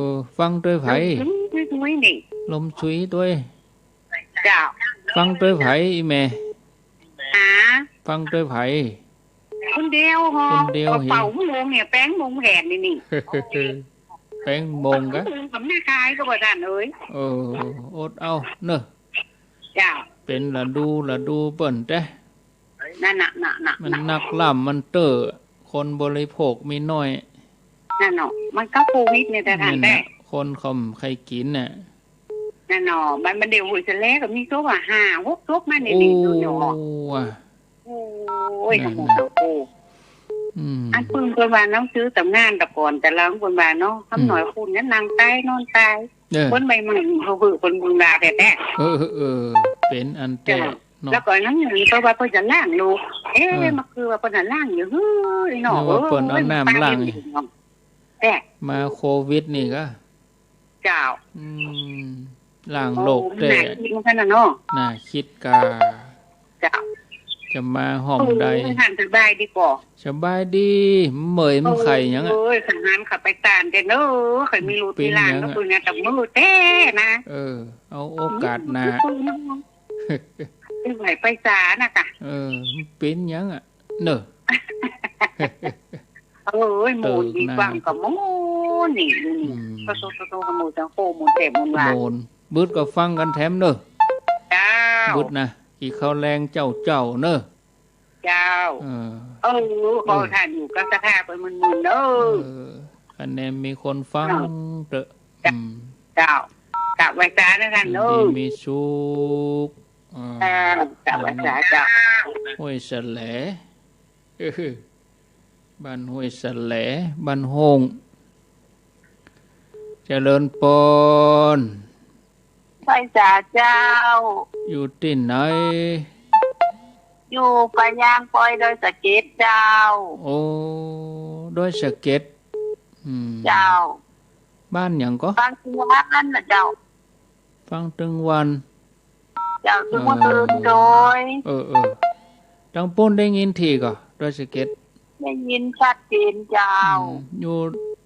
อ ฟังตวยใผ ลมซุยๆ นี่ ลมซุยตวย เจ้า ฟังตวยใผอีแม่ หา ฟังตวยใผ คนเดียวหอ คนเดียว เป่า เป่าหมงเนี่ย แป๋งหมงแหนนี่นี่ แป๋งหมงกะ หมงกับแม่ขายก็บ่ทันเอ้ย เออ อดเอาเนาะ เจ้า เป๋นฤดู ฤดูเปิ้นแต๊ นั่นน่ะ น่ะ น่ะ มันนักล้ำมันเต๊อะ คนบริโภคมีน้อย นั่นเนาะ มันก็โควิดเนี่ยแต่ทันแต๊ นั่นน่ะ คนเขาบ่ใค่กิ๋นน่ะ นั่นเนาะ มัน มันเดี๋ยวห้วยแสลก็มีศพอ่ะ ห้าหกศพมานี่นี่ โอ้ อยู่เนาะ โอ้ย นั่นน่ะ โอ้โห อืม อันเปิ้น เปิ้นว่าหนังสือต๋ำนานตะก่อนตะหลังเปิ้นว่าเนาะ คำน้อย อืม คนนั้นนั่งต๋ายนอนต๋าย เออ คนใหม่ๆ เขาคือคนบุญบาปแต๊ๆ เออ เออ เออ เป๋นอันแต๊ เจ้า เนาะ แล้วก็หนังสือเปิ้นว่าเปิ้นจะล้างโลก เอ๊ะ เออ มันคือว่าเปิ้นจะล้างอยู่ เฮ้ย เนาะ นึกว่าเปิ้นเอาน้ำล้าง เอ้ย แต๊ มาโควิดนี่กะ เจ้า อืม ล้างโลกแต๊ โอ้ น่าคิดเหมือนกั๋นน่ะเนาะ น่าคิดกา เจ้า จะมาห้องใด โอ้ ท่านสบายดีก่อ สบายดี เหมยมันไข่หยังอะ เอ้ย ทหารขับไปตานแต๊เนาะ ใค่มีลูกมีหลาน เป๋นหยังอะ ก็คือเนี่ย แต่มื้อแต๊นะ เออ เอาโอกาสหน้า อืม ไปไหนไปสานะกะ เออ มันเป๋นหยังอะ เนอะ เอ้ย โมนดี ตึกนะ ฟังก็โมนนี่ อยู่นี่ อืม ก็โตๆๆ ก็โมนจังโค โมนแต๊โมนว่า โมน บึดก็ฟังกั๋นแถมเนอะ เจ้า บึดนะ กิ๋นข้าวแลงเจ้าๆ เนอะ เจ้า เออ เออ ขอ เออ ท่านอยู่กับสถาไปหมื่นๆ เนอะ เออ คะแนนมีคนฟัง เจ้า เต๊อะ เจ้า อืม เจ้า กราบไหว้สานะท่าน อยู่ดี เออ มีสุข อ่า เจ้า กราบไหว้สาเจ้า ห้วยแสล เออ บ้านห้วยแสล บ้านโฮ่ง เจริญปอน ไหว้สาเจ้า อยู่ตี้ไหน อยู่ป่ายางปอยดอยสะเก็ดเจ้า โอ้ ดอยสะเก็ด อืม เจ้า บ้านหยังก่อ ฟังตึงวันน่ะเจ้า ฟังตึงวัน เจ้า ตึงวัน เออ ตึงดอย เออ เออ ตังปู้นได้ยินถี่ก่อ ดอยสะเก็ด ได้ยินชัดเจนเจ้า อืม อยู่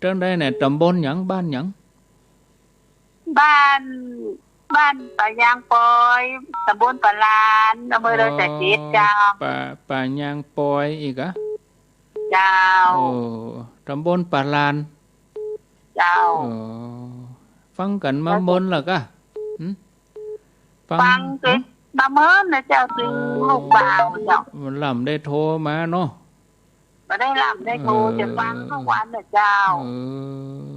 ตังใดเนี่ย ต๋ำบลหยัง บ้านหยัง บ้าน บ้านป่ายางปอย ต๋ำบลป่าลาน อำเภอดอยสะเก็ดเจ้า อ๋อ ป่า ป่ายางปอยอีกอะ เจ้า โอ้ ต๋ำบลป่าลาน เจ้า อ๋อ ฟังกั๋นมาเมินละก่ะ หึ ฟัง ฟังเสร็จ หึ มาเมินนะเจ้า ตึง เออ ลูกบ่าวเจ้า มันลำได้โทรมาเนาะ บ่ได้ลำได้โทร เออ จะฟังทุกวันนะเจ้า เออ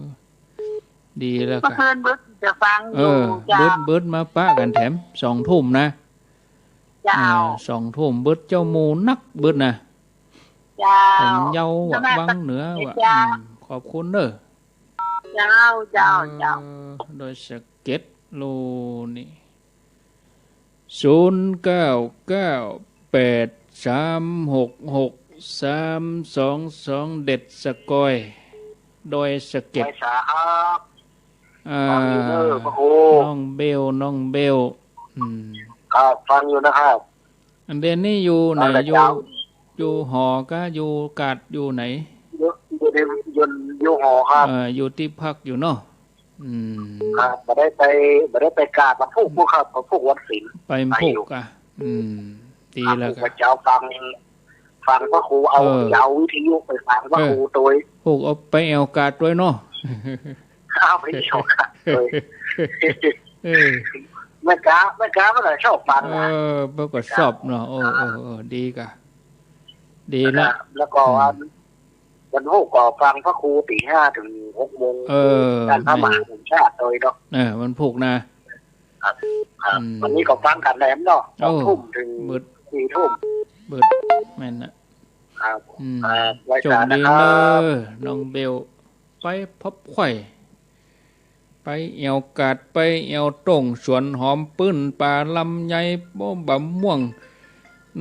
ดีแล้วก่ะ เมื่อคืนบึดจะฟังอยู่ เออ เจ้า บึด บึดมาปะกั๋นแถม สองทุ่มนะ เจ้า เออ สองทุ่มบึด เจ้าหมู่นักบึดนะ เจ้า ผมเยาว์ว่ะ นมัสการ วังเหนือว่ะ เจ้า อืม ขอบคุณเด้อ เจ้า เจ้า เออ เจ้า ดอยสะเก็ด โลนี่ ศูนย์ เก้า เก้า แปด สาม หก หก สาม สอง สอง เด็ดสะกอย ดอยสะเก็ด ไหว้สาครับ อ่า ฟังอยู่เด้อพระครู น้องเบล น้องเบล อืม ครับ ฟังอยู่นะครับ อันเดียวนี้อยู่ไหน ฟังแต่ อยู่ เช้า อยู่หอก่ะ อยู่กาด อยู่ไหน อยู่ อยู่ใน อยู่ อยู่หอครับ เอ่อ อยู่ตี้พักอยู่เนาะ อืม ครับ บ่ได้ไป บ่ได้ไปกาดวันพูกพุ้นครับ วันพูกวันศีล ไปวันพูก ไปอยู่ ก่ะ อืม ดีแล้ว ครับ ก่ะ พระเจ้าฟัง ฟังพระครูเอา เออ เอาวิทยุไปฟังพระครู เออ ตวย พูกเอาไปแอ่วกาดตวยเนาะ เอาไปแอ่วกาดตวย เออ แม่ก๊า แม่ก๊ามันก็ชอบฟังนะ เออ มันก็ชอบเนาะ เออ เออ เออ ดีก่ะ ดีละ แล้วก็ อืม อัน วันพูกก็ฟังพระครูตีห้าเถิงหกโมง เออ การพระมหาสมชาติโดยเนาะ เออ วันพูกนะ ครับ ครับ อืม วันนี้ก็ฟังกั๋นแหลมเนาะ เอ้า สองทุ่มเถิง เบิด สี่ทุ่ม เบิด แม่นนะ ครับ อืม ครับ ไหว้สานะครับ โจคดีเน่อ น้องเบล ไปพบไขว่ ไปแอ่วกาด ไปแอ่วต้ง สวนหอมปื้น ป่าลำไย โอ้ บ่าม่วง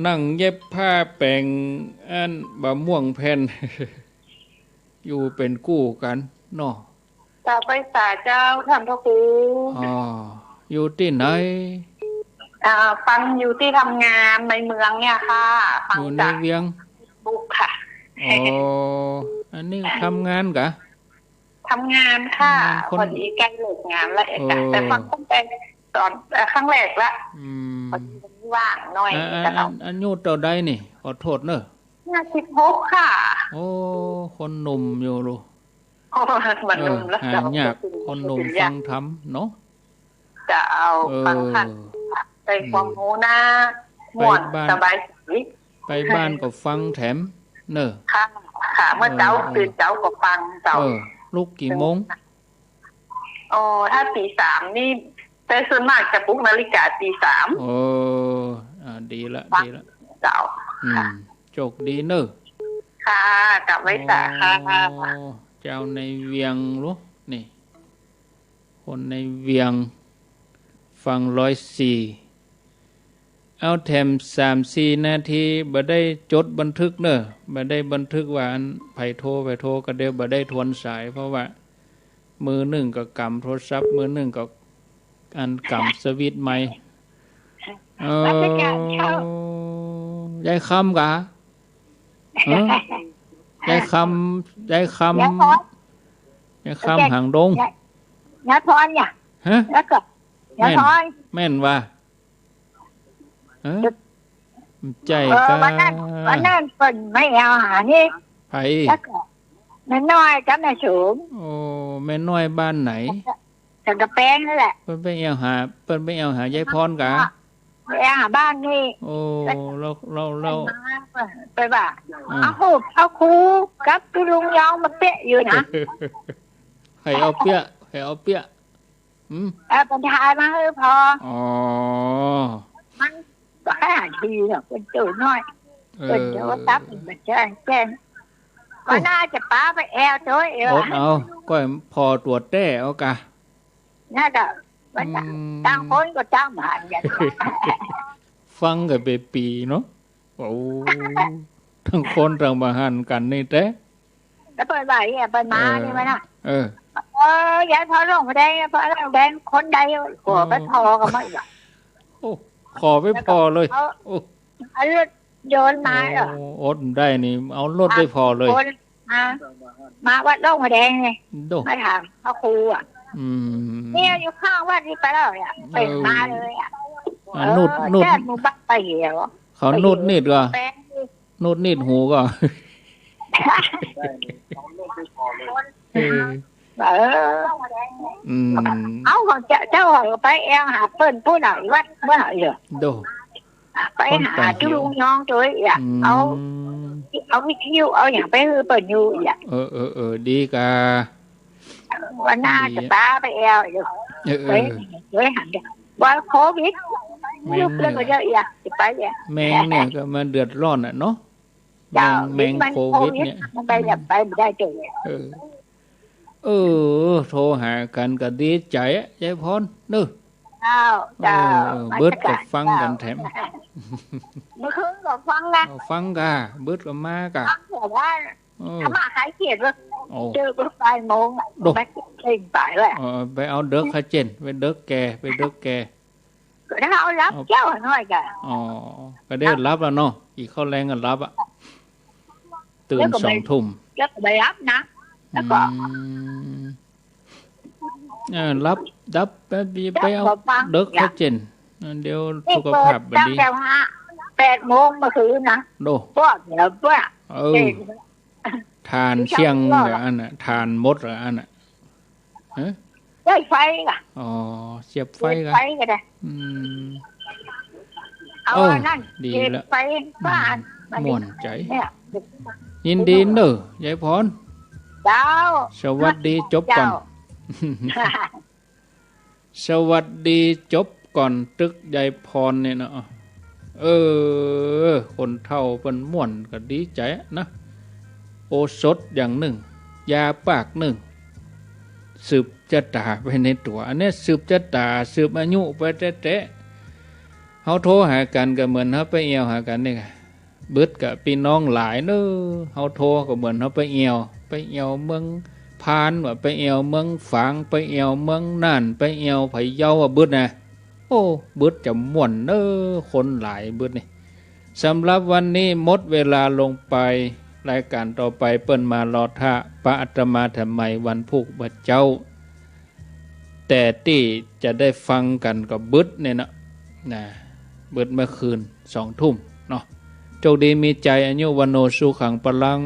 นั่งเย็บผ้าแป๋ง อันบ่าม่วงแผ่น อยู่เป๋นกู้กั๋นเนาะ เจ้า ไหว้สาเจ้า ต้านพระครู อ๋อ อยู่ตี้ไหน อ่า ฟังอยู่ตี้ทำงานในเมืองเนี่ยค่ะ ฟัง อยู่ใน จาก เวียง เฟซบุ๊กค่ะ อ๋อ อันนี้ทำงานกะ ทำงานค่ะ ทำงานคน พอดีใก้เลิกงานแล้วเองค่ะ เออ แต่ฟังตั้งแต่ต๋อน เอ่อ ครั้งแรกละ อืม พอดีวันนี้ว่างหน่อย อ่ะ อ่ะ ก็ลอง อัน อายุเต้าใดนี่ ขอโต้ษเน่อ ห้าสิบหกค่ะ โอ้ คนหนุ่มอยู่ลูก โอ้ มันหนุ่มแล้ว เออ หายาก เจ้า คนหนุ่มฟังธรรมเนาะ เจ้า เออ ฟังค่ะ ได้ความรู้นะ อืม ม่วน ไปบ้าน สบายจิต ไปบ้านก็ฟังแถมเน่อ ค่ะ ค่ะ เมื่อเจ๊า เออ ตื่นเจ๊าก็ฟังเจ้า เออ ลุกกี่โมง อ๋อ ถ้าตีสามนี่ แต่ส่วนมากจะปลุกนาฬิกาตีสาม โอ้ อ่า ดีละ ฟัง ดีละ เจ้า อืม ค่ะ โจคดีเน่อ ค่ะ กราบไหว้สาค่ะ อ๋อ เจ้าในเวียงลูกนี่ คนในเวียง ฟังร้อยสี่ เอาแถมสามสี่นาที บ่ได้จดบันทึกเน่อ บ่ได้บันทึกว่าอันใผโทร ใผโทร ก็เดี๋ยวบ่ได้ทวนสาย เพราะว่ามือนึ่งก็ก๋ำโทรศัพท์ มือนึ่งก็อันก๋ำสวิตช์ไมค์ เออ ราชการเข้า ยายคำกะ ฮะ ยายคำ ยายคำ ยายพร ยายคำ ยาย หางดง ยาย ยายพรเนี่ย ฮะ แล้วก็ ยายพร แม่น แม่นว่า ฮะ ใจ้ เออ กะ วันนั้น วันนั้นเปิ้นมาแอ่วหานี่ ใผ แล้วก็แม่น้อยกับแม่สูง โอ้ แม่น้อยบ้านไหน สันกำแปงนั่นแหละ เปิ้นไปแอ่วหา เปิ้นไปแอ่วหายายพรกะ ไปแอ่วหาบ้านนี่ โอ้ แล้ว แล้ว แล้ว เปิ้นมา เปิ้น เปิ้นว่า อ่า เอาฮูป เอาครูกับตุ๊ลุงยองมาเปี้ยอยู่นะ ใผเอาเปี้ย ใผเอาเปี้ย อืม เออ เปิ้นถ่ายมาหื้อผ่อ อ๋อ มันบ่ได้หันทีเนาะ เปิ้นโตน้อย เออ เปิ้นโทรศัพท์มันบ่แจ้ง แจ้ง โอ้ ก็น่าจะปาไปแอ่วโตเอง อดเอา ก็ผ่อตั๋วแต๊เอากะ นั่นแหละ มัน อืม ต่างคนก็ต่างบ่หันกั๋น ฟังกั๋นเป๋นปี๋เนาะ โอ้ ต่างคนต่างบ่หันกั๋นนี่แต๊ แล้วเปิ้นว่าเนี่ย เปิ้นมา เออ นี่มันน่ะ เออ เออ ยายพรลงแดง ยายพรลงแดง คนใด ขอไปผ่อกับมันอีกอะ โอ้ ขอไปผ่อเลย แล้วก็เอา โอ้ เอารถยนต์มาเหรอ โอ้ อดได้นี่ เอารถไปผ่อเลย คนมา มาวัดหลวงพระแดงไง โด มาถามพระครูอะ อืม เนี่ยอยู่ข้างวัดนี่ไปแล้วเนี่ย เออ เปิ้นมาเลยอะ อ่ะ เออ นุด นุด แจ้งหมู่บ้านไปเหี่ยว เขานุดนิดก่อ แปลง นุดนิดหูก่อ เออ เออ อืม เอาของเจ้า เจ้าก็ไปแอ่วหาเปิ้นปู้นน่ะ วัดเมื่อไหร่เหรอ โด ไปหาตุ๊ลุงยองโตเองอะ อืม เอา เอาวิทยุ เอาหยังไปหื้อเปิ้นอยู่เองอะ เออ เออ เออ ดีกะ วันหน้า ดี จะปาไปแอ่วอยู่ เออ เออ ไป ไปหันเด้อ ว่าโควิด แมง ลูกเปิ้นก็เยอะเองอะ จะไปเองอะ แมงเนี่ยก็มาเดือดร้อนน่ะเนาะ เจ้า แมง แมง มัน โควิดเนี่ย โควิด มันไปแบบไปบ่ได้เจ้า เออ เออ โทรหากั๋นก็ดีใจ๋อะ ยายพรเนาะ เจ้า เออ เจ้า เออ มัน เบิดก็ฟังกั๋นแถม เมื่อคืนก็ฟังนะ เออ ฟังก่ะ เบิดก็มากะ ฟังแบบว่า เออ ธรรมะคลายเครียดเว้ย โอ้ เจอก็บ่ายโมงอะ โด ไปเล่นไปแหละ เออ ไปเอาเดิกข์ค่ะเจ้น ไปเดิกข์แก่ ไปเดิกข์แก่ ก็ถ้าเอาหลับ เอา เจ้าน้อยกะ อ๋อ ก็ได้หลับแล้วเนาะ กิ๋นข้าวแลงก็หลับอะ ตื่น แล้วก็ไป สองทุ่ม แล้วก็ไปหลับนะ แล้วก็ อืม เออ หลับ หลับ ไป ไปเอา แล้วก็ฟัง เดิกข์ค่ะเจ้น เดี๋ยว นี่ สุขภาพบ่ดี เปิดตั้งแต่ห้า แปดโมงเมื่อคืนนะ โด พวกเดี๋ยวพวก เออ เด็ก ถ่านเสี้ยง เช้า เหรออันน่ะ ถ่านหมดเหรออันน่ะ ฮะ ได้ไฟก่ะ อ๋อ เสียบไฟก่ะ เสียบไฟก็ได้ อืม เอา เออ อันนั้น ดีละ เสียบไฟบ้าน อืม มัน ม่วนใจ๋ เนี่ย ยินดีเน่อ ยายพร เจ้า สวัสดีจบก่อน เจ้า สวัสดีจบก่อนตึกยายพรเนี่ยเนาะ เออ คนเฒ่าเปิ้นม่วนก็ดีใจ๋นะ โอสถอย่างนึ่ง ยาปากนึ่ง สืบจะต๋าไปในตั๋ว อันเนี้ยสืบจะต๋า สืบอายุไปแต๊ๆ เฮาโทรหากั๋นก็เหมือนเฮาไปแอ่วหากั๋นเนี่ย บึดกับปี้น้องหลายเน่อ เฮาโทรก็เหมือนเฮาไปแอ่ว ไปแอ่วเมืองพานว่า ไปแอ่วเมืองฝาง ไปแอ่วเมืองน่าน ไปแอ่วพะเยาว่าบึดนะ โอ้ บึดจะม่วนเน่อ คนหลายบึดนี่ สำหรับวันนี้หมดเวลาลงไป รายก๋านต่อไปเปิ้นมารอถ้าปะอาตมาแถมใหม่วันพูกวันเจ๊า แต่ตี้จะได้ฟังกั๋นก็บึดเนี่ยเนาะ นะ บึดเมื่อคืนสองทุ่มเนาะ โชคดีมีชัย อายุ วัณโณ สุขัง พลัง